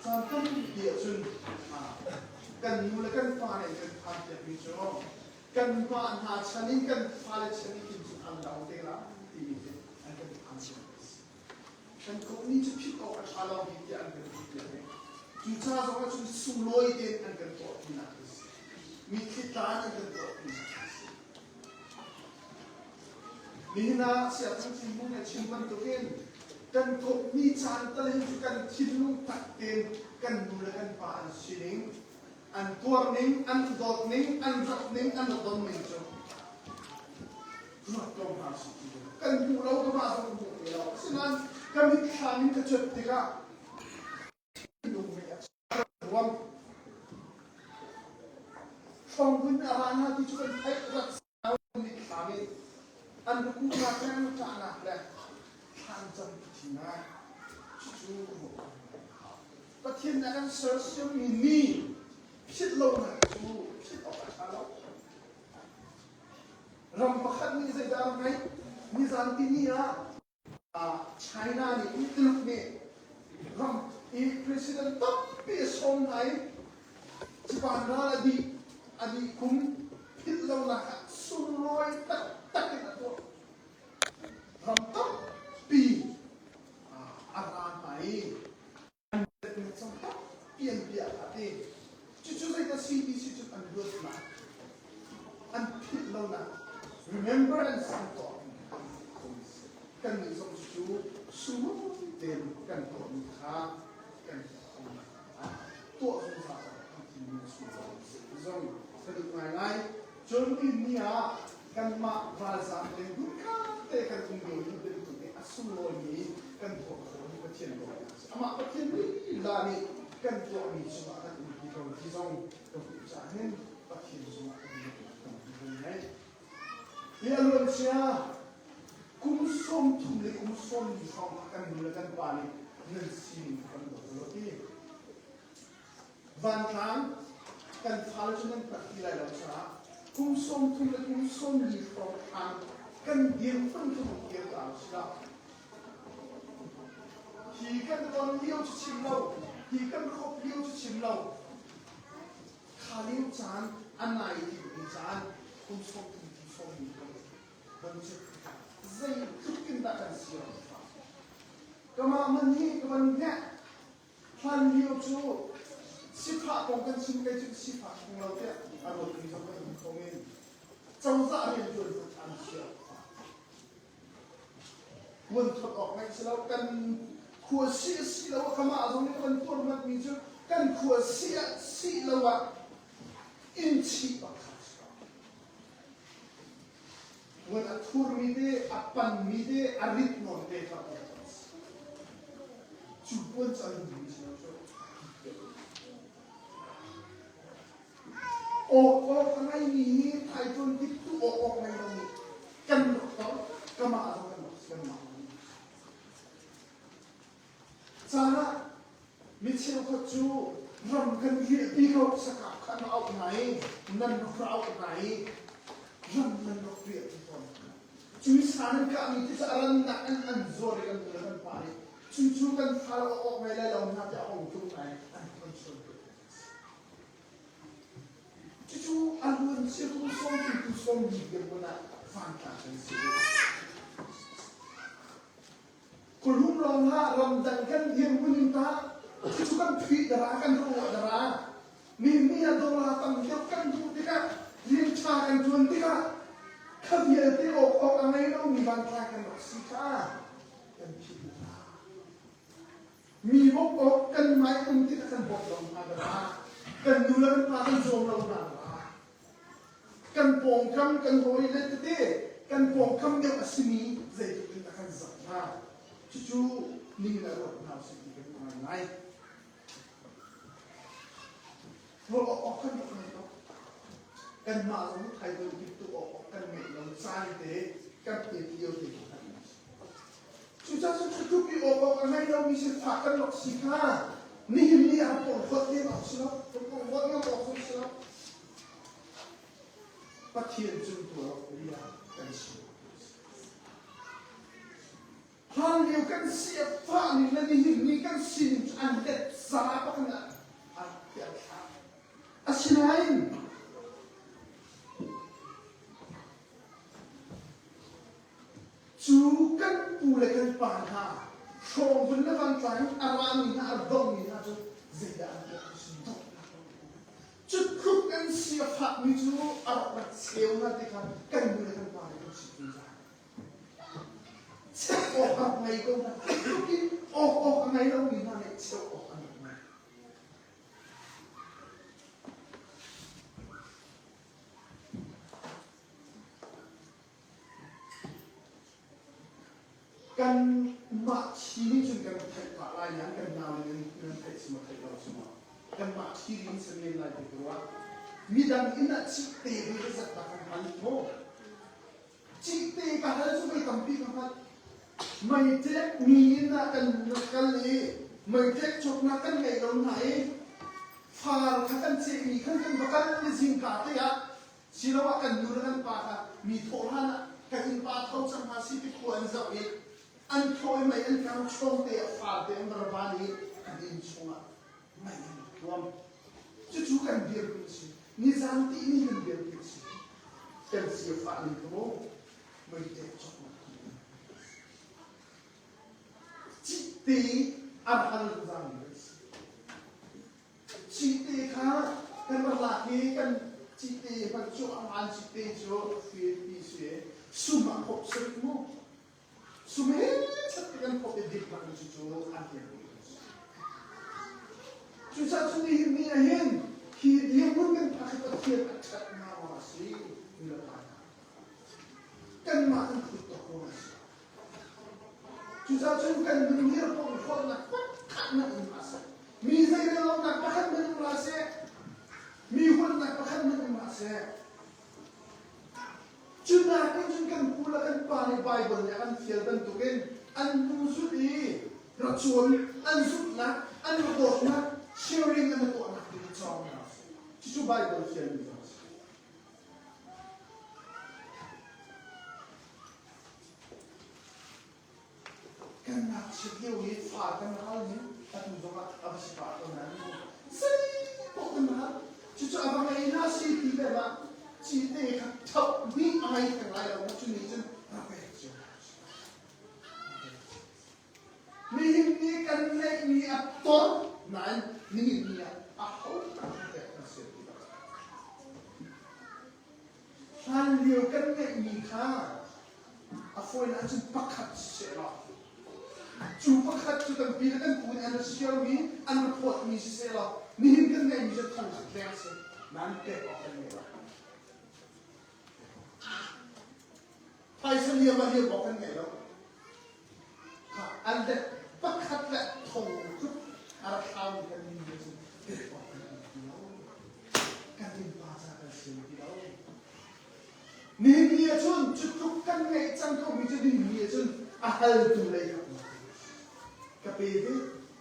caan tampi ahcun kan nu le kan pa nih kan phan piakmi cu kanmah hna chan in kan fale chan in cu an lo te la timi hi an kan phan cio. Kan kawhmi cu philh awk a ṭha lo bik tiah an kan ti piak i cuca zong ah cun sunglawi tein an kan tuahpinak a si. Mitthli tla in an kan tuahpinak a si. Nihin ah Siathang Cinhmung nih a chim bantukin kan kawhmi caan tal hin cu kan thinlung tak tein kan nu le kan pa an sining, an tuarning, an dawtning, an ratning, an donning cu ruat ko hna sih ti kan hmuh lo ka mah zong ka hmuh te lo asinain ka mitthlam in ka cuanh tikah thinlung mei a ruam hrawng a ra hna ti cu kan theih rat mitthlam in an rukuhnak le an ṭahnak le thlan cam thinak cucu Pathian nih a kan sersiammi ni philh lonak cu philh awk a ṭha lo. Ram pakhat nih zeidah a ngeih? Nizan tini ah China nih Tuluk nih ram i president tampi a sawm hna i Japan ral a dih a dih kum philh lonak ah sunglawi taktak in a tuah. Ram tampi a ra hna i an pian piah a ti. Cucu zeidah si ti si cu an luatnak. An philh lonak remembrance an tuah kan nih zong cu sunglawi tein kan tuahmi kha kan tuah zungzal an timi sunglawi zong ka duh ngaingai. Cun ni ah kanmah ralzaam le hmunkhat te kan um lio hi bantuk i a sunglawimi kan tuah khawh hi Pathian dawtnak a si. Amah Pathian lila nih kan tuahmi cungah kan umpi ko ti zong ka hmuh caah hin Pathian cungah kan dawtnak tampi kan ngei. Hi a luancia kum 30 le kum 40 hrawng kha kan nu le kan pa nih nan sining kha kan dawt lo ti. Vantlang kan fale cu nan hngalh ti lai lo caah kum 30 le kum 40 hrawng hlan kan dirhmun cu hung kir ta u sih. Hi kan ton lio cu chim lo, hi kan khop lio cu chim lo. Kha lio caan a nai dingmi caan kum 30 kum 40 kan van cu zeitluk in dah kan si Kamah man hi ka van hnek Hlanlio cu sifah kong kan chim kei cu sifah phung lo tiah a ruatmi zong kan um kho men. Cozah riantuan hmanh an chia. Nguan thot awk ngeih si lo kan khua si a si lo ah kamah zong nih kan tuar hmatmi cu kan khua si ah si lo ah inn chih bak kha si lo. Ngun a thurmi te, a panmi te, a rit nawn te kha cu puan cu a lummi si lo cu. Awk awk a ngeimi hi thaituan dik tu awk awk ngei lomi kan rak tong kamah zong kan rak siam mah. Caan ah mi cheukhat cu ram kan riahpi ko sakap kha na auh hna i nan rak ra auh hna i ram nan rak riahpi tawn hna. Cu sa nan kahmi te cu a rannak in an zuar i kan nu le kan pa nih cu cu kan fale awk awk ngei lai lo hna tiah a hung tlung hna i an kan sual Cucu a luan cia kum sawm tu sawm li dirhmun ah vantlang kan si. Khualum lawng hlah ramdang kan dirhmun in tah cucu kan phih dara kan ruah dara mi mi a dollar tam deuh kan duh tikah rian ṭha kan ṭuan tikah kha vialte awk awk a ngei lomi vantlang kan rak si kha kan phih dara mi bawmh awk kan hmai um tikah kan bawmh lo hna dara kan nu le kan pa kan zuam lo hna dara Kan pawngkam kan hawile tete kan pawngkam deuh a simi zeitluk in a kan zak hna. Cucu ning le ruat hna usih ti kan ngaingai. Ruah awk awk kan rak ngei lo. Kanmah zong thaidun tiktu awk awk kan ngeih lo caan te kan pet lio te kha kan Cucaah cu tluk i awk awk a ngei lomi sifak kan rak si kha nihin ni ah porhlawt len awk si lo, porhlawt ngam awk zong si lo. Pathian cung tuah bia kan chim. Hlanlio kan si a fah ning le nihin ni kan sining cu an let za bak in a a thlak. Asinain Cu kan pu le kan pa hna hrawng le vantlang in a rami hna a dongmi hna cu zeidah an tuah ti si dawtnak cu tluk an si a fakmi cu a rak rat cheu hna ti kha kan nu le kan pa nih kan chim zungzal. Cheu awk a rak ngei ko hna. Tluk in awk awk a ngei lomi hna nih cheu awk an rak ngei. Kanmah thi nih cun kan theih pah lai nain kan nau nih nan nan theih si maw theih lo si maw kanmah thi rin si men lai ti ka ruah. Midang inn ah cite voi ka zat dah kan hal maw? Cite ka hal cu voi tampi ka hngalh. Meiṭek mi inn ah kan kal i meiṭek cawknak kan ngei lo hna i far kha kan cehmi khan kan va kal i zingka te ah Siloah kan nu le kan pa kha mi thawh hlan ah kan innpa tho cang hna si ti khua an zoh i an thawh i mei an kang chawng te ah farte an ra van i an inn chungah mei an tuam. Cucu kan dirhmun a si. Nizan ti ni kan dirhmun a si. Kan sifah ning kha mu mei te cawknak Cite a hal zang kan si. Cite kha kan rak lak i kan Cite hmanh cu a ngan cite cu fianpi si sum ah khop sik mu. Sum he chat te kan khop i dik bak mi cu an tiang Cucaah cun nihin ni ah hin hi dirhmun kan phak hi Pathian a ṭhatnak ruangah a si nu le pa hna. Kanmah kan phut tawk ruangah a si. Cucaah cun kan nun dirhmun hrawhnak pakhat hmanh um hlah seh. Mi zeirellonak pakhat hmanh um hlah seh. Mi huatnak pakhat hmanh um hlah seh. Cu nakin cun kan pu le kan pa nih Baibal nih a kan fial bantukin an hnu zulh i ra cawn an zumhnak, an ra dawtnak, sharing an ra tuahnak ding i cawng hna usih. Cucu Baibal fialmi zong a si. Kan ngakchiat lio i fa kan hal ning atu zongah a va si pah ko nain mu zei paoh kan hal. Cucu a va ngei na si ti le mah cite kha ṭhoh nih a ngei theng lai lo mu cu nih cun rak pek cio. Nihin ni kan ngeihmi a tor nain nihin ni ah a ho pek kan si ti lo. Hlanlio kan ngeihmi kha a fawi ahcun pakhat siseh law cu pakhat cu kan pi le kan pu nih an ra siarmi an ra phawtmi siseh law nihin kan ngeihmi cu thongkhat leng a si nain pek awk kan ngei lo. Phaisa liam ah liam awk kan ngei lo. An let pakhat le thong tluk a rak thlaumi kan min cu pek awk kan ngei ti lo. Kan innpa ca kan siam ti lo. Nihin ni ah cun cu tluk kan ngeih cang komi cu nihin ni ah cun a haltu lei ka ka pe ve,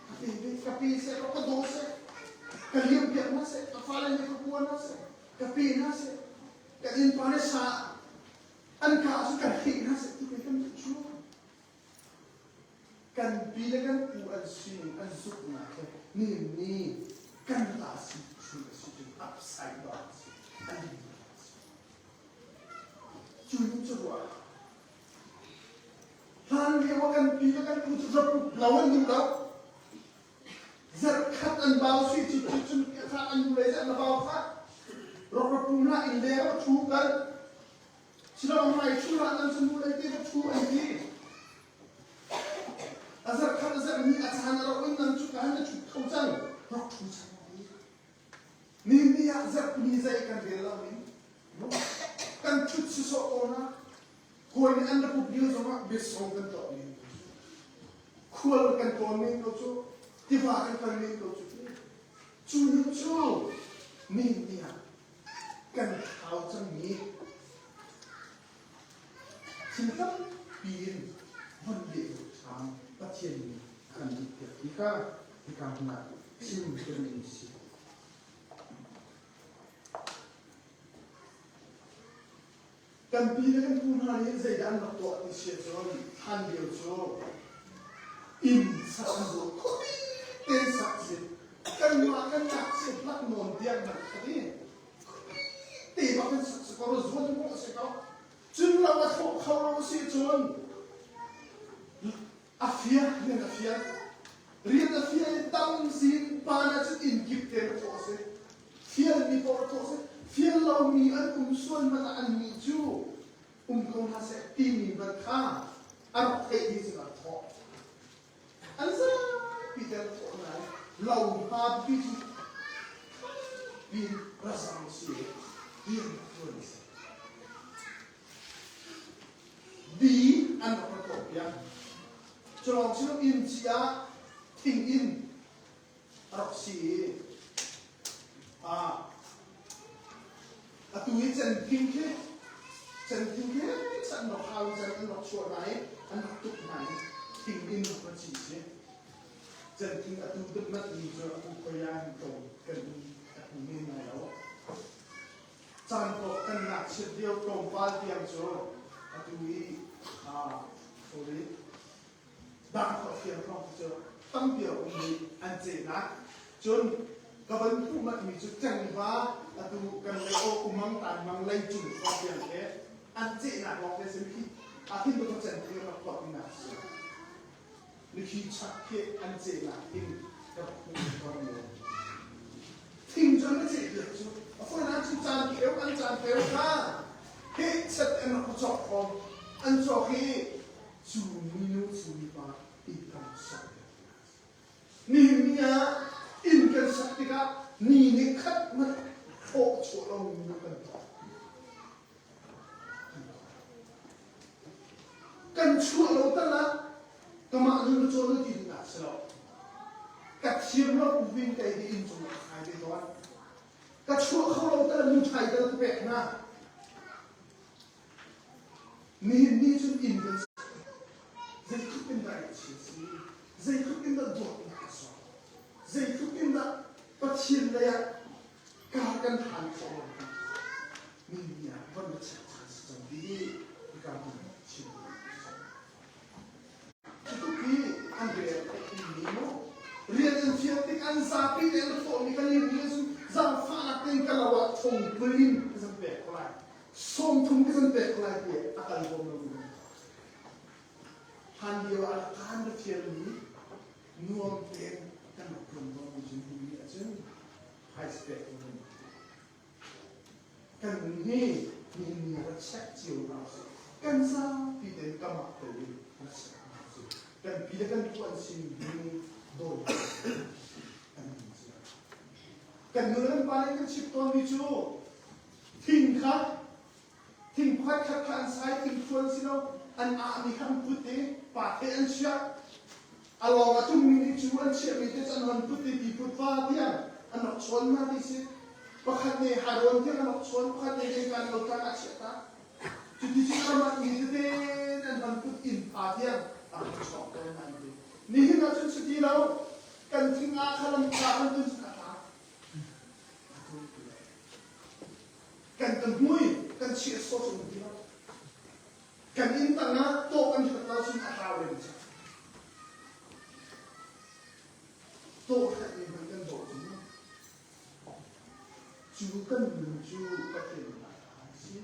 ka pe ve, ka pe seh, ka daw seh, ka liam piak hna seh, ka fale nih ka kua hna seh, ka pe hna seh, kan innpa nih sa an ka cu kan hleh hna seh ti kan duh cu. Kan pi le kan pu an sining an zuknak he nihin ni kan ta si chung a si cun upside down a si a lim a si. Cu nih cu ruah hlan lio ah kan pi le kan pu cu zapup lo an duh lo. Zarhkhat an bau sui cu cu cun kha an nu lei an bau kha rak ra pum hlah in leng a thu kal Silo mai chu hlah nan cu nu lei te ka thu an ti. A zarhkhat a zarh ni a caan a ro in nan cu ka na chut kho cang rak thu cang ni ni ah zarh ni zei kan rel lo ning kan thut si sawh ko na hawi nih an ra pup lio zongah biasong kan tuah men khual kan tawn men ko cu tiva kan kal men ko cu cu nun cu ni ni ah kan thlau cangmi thil tampi in von leh ṭhan Pathian nih a kan duhpiak ti kha hika hmun ah chim ka duhmi a si. Kan pi le kan pu hna nih zeidah an rak tuah ti si ahcun hlan lio cu inn sak an duh khuapi tein sak a si. Kanmah kan ngakchiat lak nawn tiang hmanh khat i khuapi te bak in sak si ko zuan khawh a si ko. Cun lo a thlawh kho lo a si cun a fiak rian a fiak. Rian a fial i tam sin pa na cun inn kip te na thawh a si. Fialmi paoh thawh seh, fial lomi an um sual hmanh ah annih cu um ko hna seh timi hmanh kha a rak theih ding cu rak thawh. An zapi te an thawh nain lo hma pipi cu pin razang si rian ṭuan a si. Di an rak ra tuah piak. Cu lawng si lo inn ci ah thing in a rak si i atu hi canthing khi canthing khi an rak hau can an rak chuah hna i an rak tuk hna i thing in rak ra ci si canthing atu dukmat mi cu atu khoi ah hin tlawm kan atu men lai lo caan pawh kan ngakchiat lio tlawmpal tiang cu atu i sorry Dangkhawh fiang hrawng cu tampi a um i an cehnak. Cun ka van hmuh matmi cu cengva atu kan lei aw umang tanmang leicung khua tiang khi an cehnak lawng te si khi a thin tu cen khi rak tuah nak si. Nikhi chak khi an cehnak thing ka hmuh ko. Thing cu an ceh piak cu. A fawinak cu caan kheu an caan kheu kha hehchet an rak cawk khawm. An cawk i cu minu cu mipa inn kan sak. Nihin ni ah inn kan sak tikah ni nih khat hmanh hlawh chuah lo mi kan tuah. Kan chuah lo tal ah kamah nun na cawn na ti duhnak si lo. Ka thiam lo uvin kei hi inn cung ah ka kai te tawn. Ka chuah kho lo tal nu thai tal ka pek hna. Nihin ni cun inn kan zeitluk in dah chia si, zeitluk in dah dawtnak a sawm, zeitluk in dah Pathian lei ah kar kan hlan khawh lo ti nihin ni ah von na check ṭhan si cang ti hika hmun chim Cutuk hi an rian mi mu rian an fial tik an zapi te an thawhmi kan i rian cu zaangfahnak tein ka lo ah thong 20 in ka zan pek ko lai 30 ka zan pek ko lai ti a kal huam lo mi hlan lio ah kaan ra fial mi nuam tein kan rak tuan ko mi cu ni ahcun phaisa pek ko mi kan nun hi nihin ni rak check cio hna usih kan zapi tein kamah tel in rak check hna usih kan pi le kan pu an sin hi dawi an nun cio kan nu le kan pa nih kan chimh tawnmi cu thing kha thing pakhat khat kha an sai thing thuan si lo an ahmi kha an put i pa the an chiah a lawng a tlungmi nih cu an chiahmi te cu an hon put i ti put va tiang an rak chawn hna ti si pakhat nih harawn tiang an rak chawn pakhat nih lengkan lo tlang a chiah ta cuti cu amah mi tete an hon put inn pa tiang a rak chawk ko hna an ti nihin ah cun cuti lo kan thing ah kha lam tla kan tun cun a tla kan kan hmui kan chiah sawh cu ti lo kan inn tang ah tawh kan hlat lo cun a hlau len cang tawh hlat mi hmanh kan dawh cu cu kan nun cu Pathian si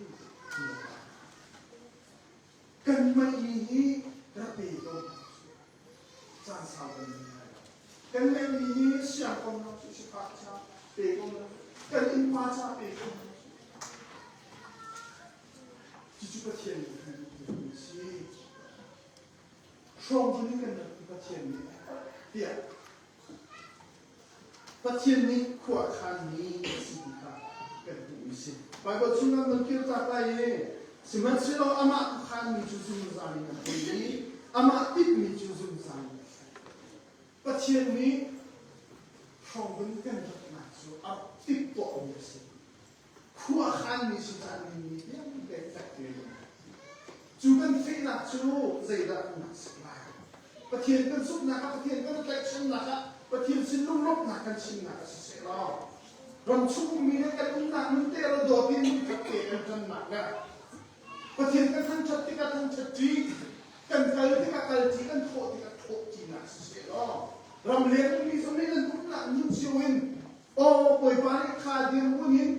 kan mei mi hi rak pe ko caan sau kan nung lai lo. Kan ngeihmi hi siang ko hna cu sifah ca pe ko hna kan innpa ca pe ko hna cucu Pathian nih kan duhmi si. Hrawng cu nih kan rak Pathian nih tiah Pathian nih khua a khanmi a si ti kha kan hmuhmi si. Baibal chung ah kan kir tak lai i sihmanhsehlaw amah khuakhanmi cu zungzal in a hmun i amah tinhmi cu zungzal in a fek. Pathian nih hrawng kan ratnak cu a timhtuahmi a si. Khua a khanmi si caan ni vialte fek tein cu kan fehnak cu zeidah kan si lai? Pathian kan zumhnak ah Pathian kan tlaihchannak ah Pathian sin lunglawmhnak kan chimnak ah siseh law ram chung mi le kan umnak nun te lo dawt in khat te kan ṭannak le Pathian kan thangṭhat tikah thangṭhat ṭi kan kal tikah kal ṭi kan thawh tikah thawh ṭinak siseh law ram leng mi zong nih nan umnak nun cio in Aw Bawipa nih kha dirhmun in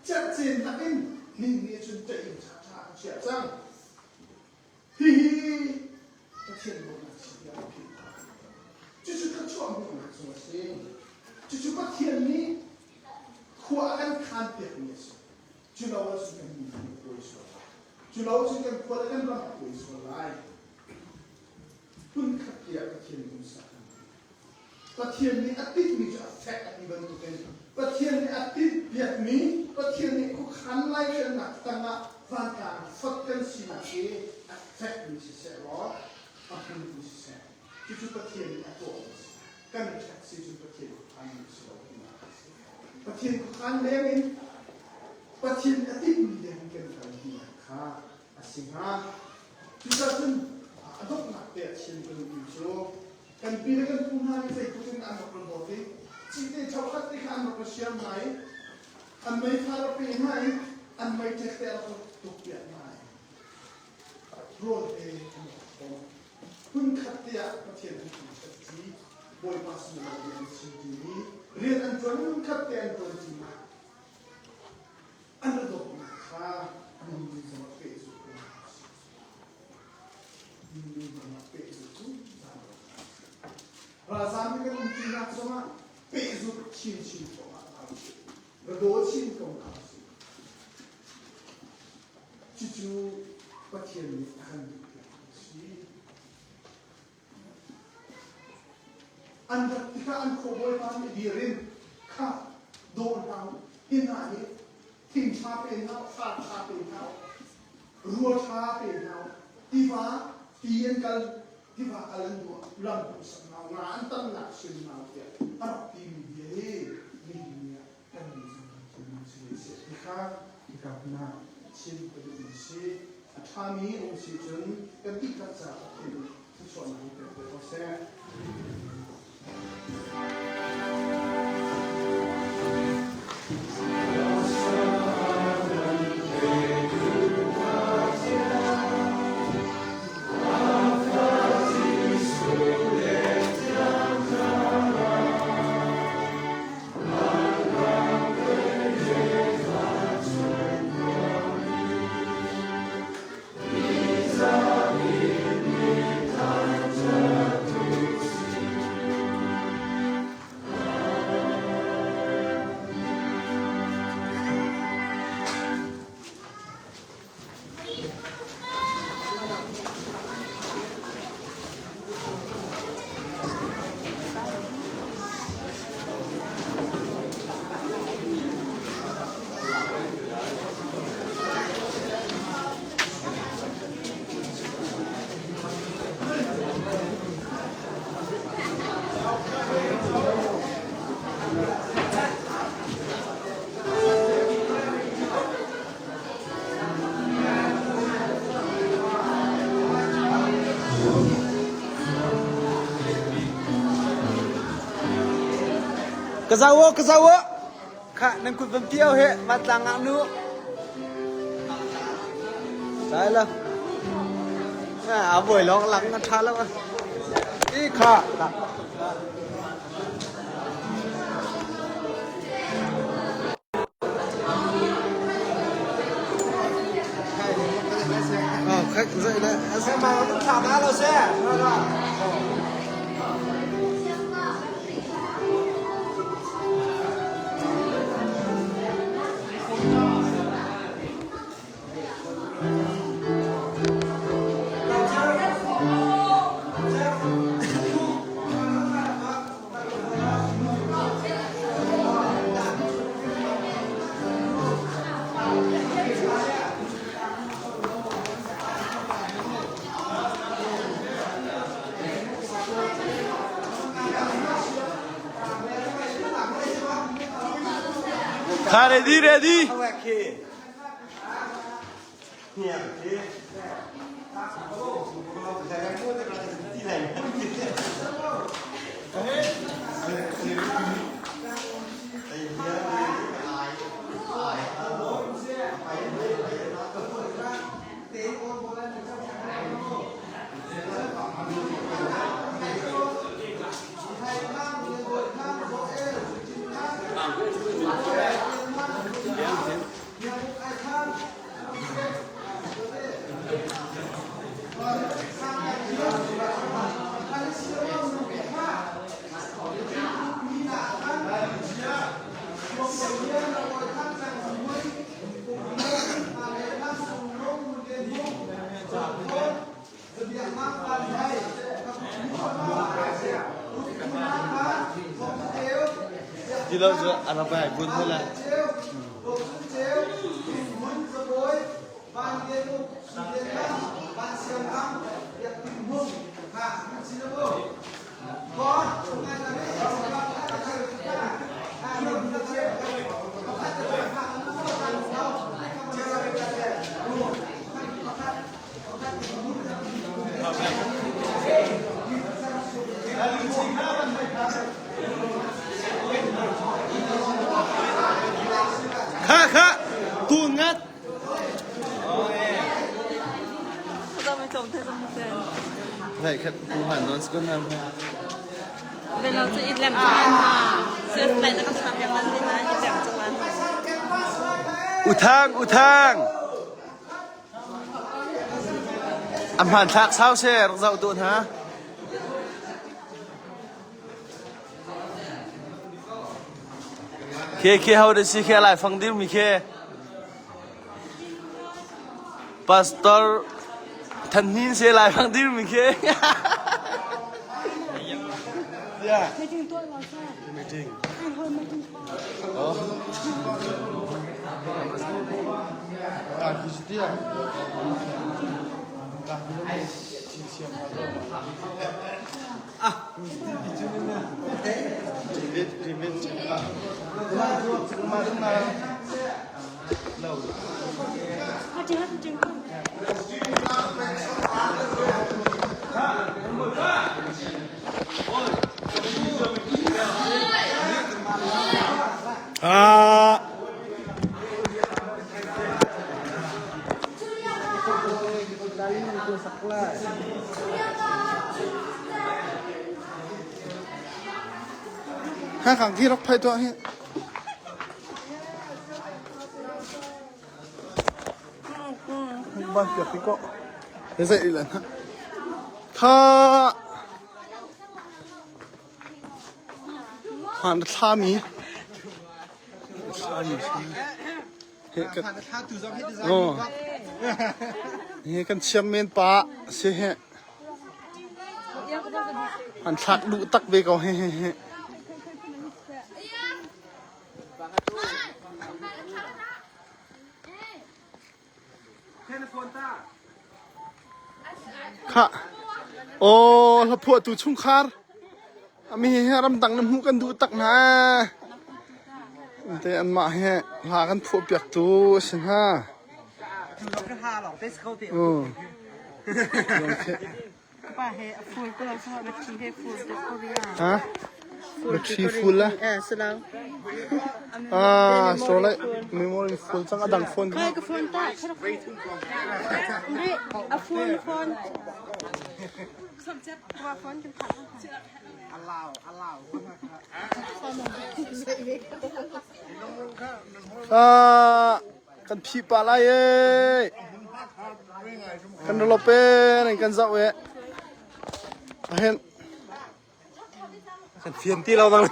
cerhcen nakin ning nih cun ṭah in ṭha a chiah cang. Hihi Pathian dawtnak si tiah a philh. Cucu thluachuah hmuhnak zong a si. Cucu Pathian nih khua a kan khaan piakmi a si. Cu lo ahcun kan miphun a kuai sual lai. Cu lo ahcun kan khua le kan ram a kuai sual lai. Hmunkhat tiah Pathian pumsa kan ti. Pathian nih a tinhmi cu a fek a ti bantukin Pathian nih a tinhpiakmi Pathian nih khuakhan lairelnak tangah vantlang fot kan sinak hi a fekmi siseh law a hmunmi siseh cucu Pathian nih a tuahmi a si. Kan ṭhek si cun Pathian khuakhanmi a si lo tinak a si. Pathian khuakhan lengin Pathian a tinhmi lengin kan kal tinak kha a si hnga. Cucaah cun a donghnak te a chim ka duhmi cu kan pi le kan pu hna nih zeitluk in an rak ra dawt i cite chokhat te kha an rak ra siam hna i an meipha rak pe hna i an meiṭek te a rak tuk piak hna i rawl te an rak thawm hmunkhat te ah Pathian an thangṭhat ṭi Bawipa sin ah rian an chim ṭi i rian an ṭuan hmunkhat te an ṭuan ṭi hna an ra dawtnak kha nunnu zong a pehzulh ko hna nunnu zong a pehzulh zungzal ko hna ralzaam kan umṭinak zongah pehzulh chinchin ko ah ra daw chin ko hna. Cucu Pathian nih a kan duhpiak a si. An rat tikah an khuabawipa nih dir in kha daw hna u, hi hna hi thing ṭha pe hna u, sa ṭha pe hna u, rua ṭha pe hna u, tiva ti an kal tiva kal an duh lam hmuhsak hna u, nga an tamnak sim hna u tiah a rak timi bia hi nihin ni ah kan nih zong kan thinlung si ve seh ti kha hika hmun ah chim ka duhmi a si. A ṭhami um si cun kan dihlak caah Pathian nih thluachuahnak in pek ve ko seh. Ka zau aw, ka zau aw. Kha nan kut van piao he vantlang ah nu. Sai lo. A buai lawng lang a tha lo. I kha. Khách dậy đấy. Xe mà nó thả đá lo xe. Kha ready ready. Ti lo cu a ra bai bun hoi Kha kha tu ngat. Này khát tu hàn non skon nam. Uthang uthang. A hmanthlak sau seh rak zoh tuah hna. Khe khe ho da si khe lai fang dir mi khe. Pastor Than Hnin se lai bang dir mi khi. Yeah. Meeting tuah lo sa. Meeting. Ai meeting. Oh. Ah. Ha khang khi rak phai tuah hi. Ban piak ti ko. He zai ilan ha. Kha Han thla mi. Thla mi. He kan Oh. He kan chiam men pa si he. An thlak duh tak ve ko he he he. Khah. Aw hlaphuahtu chungkhar. Ami hi ramdang na hmuh kan duh tak hna. Te anmah hi hla kan phuah piak tu a si hna. Uh. Pa he a full ko lo so battery he full te Korea. Ha? Battery full la? Eh, salau. Ah, so like memory full cang adang phone. Kai ka phone ta. Re, a full phone. Wa phone kan tha. Allow, allow. Ah, kan phi pa lai e. Kan ralop e, nan kan zoh e. Ahen. Kan fian ti lo bang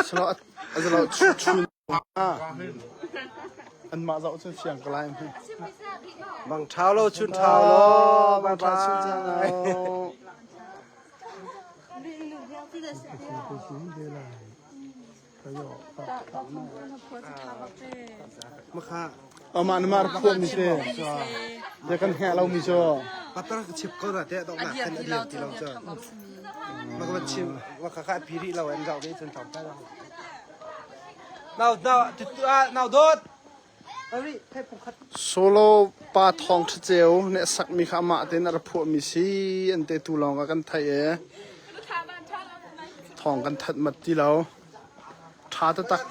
Salo azalo chun an mah zoh cun fiang ka lai hi. Bang thau lo chun thau lo Bang thau chun thau lo. Amah na mar phuah mi si. Ya kan hngah lo mi cu. Patar ka chip ko na te dok na kan adiam ti lo cu. Ma ka chim wa ka ka piri lo an zau ve chun thong ta lo. Nau nau tu tu a nau dot. Solo pa thawng ṭha ceu nih a sakmi kha amah tein a ra phuahmi si an te tu lawng ah kan theih i thawng kan that mat ti lo. Ṭha taktak.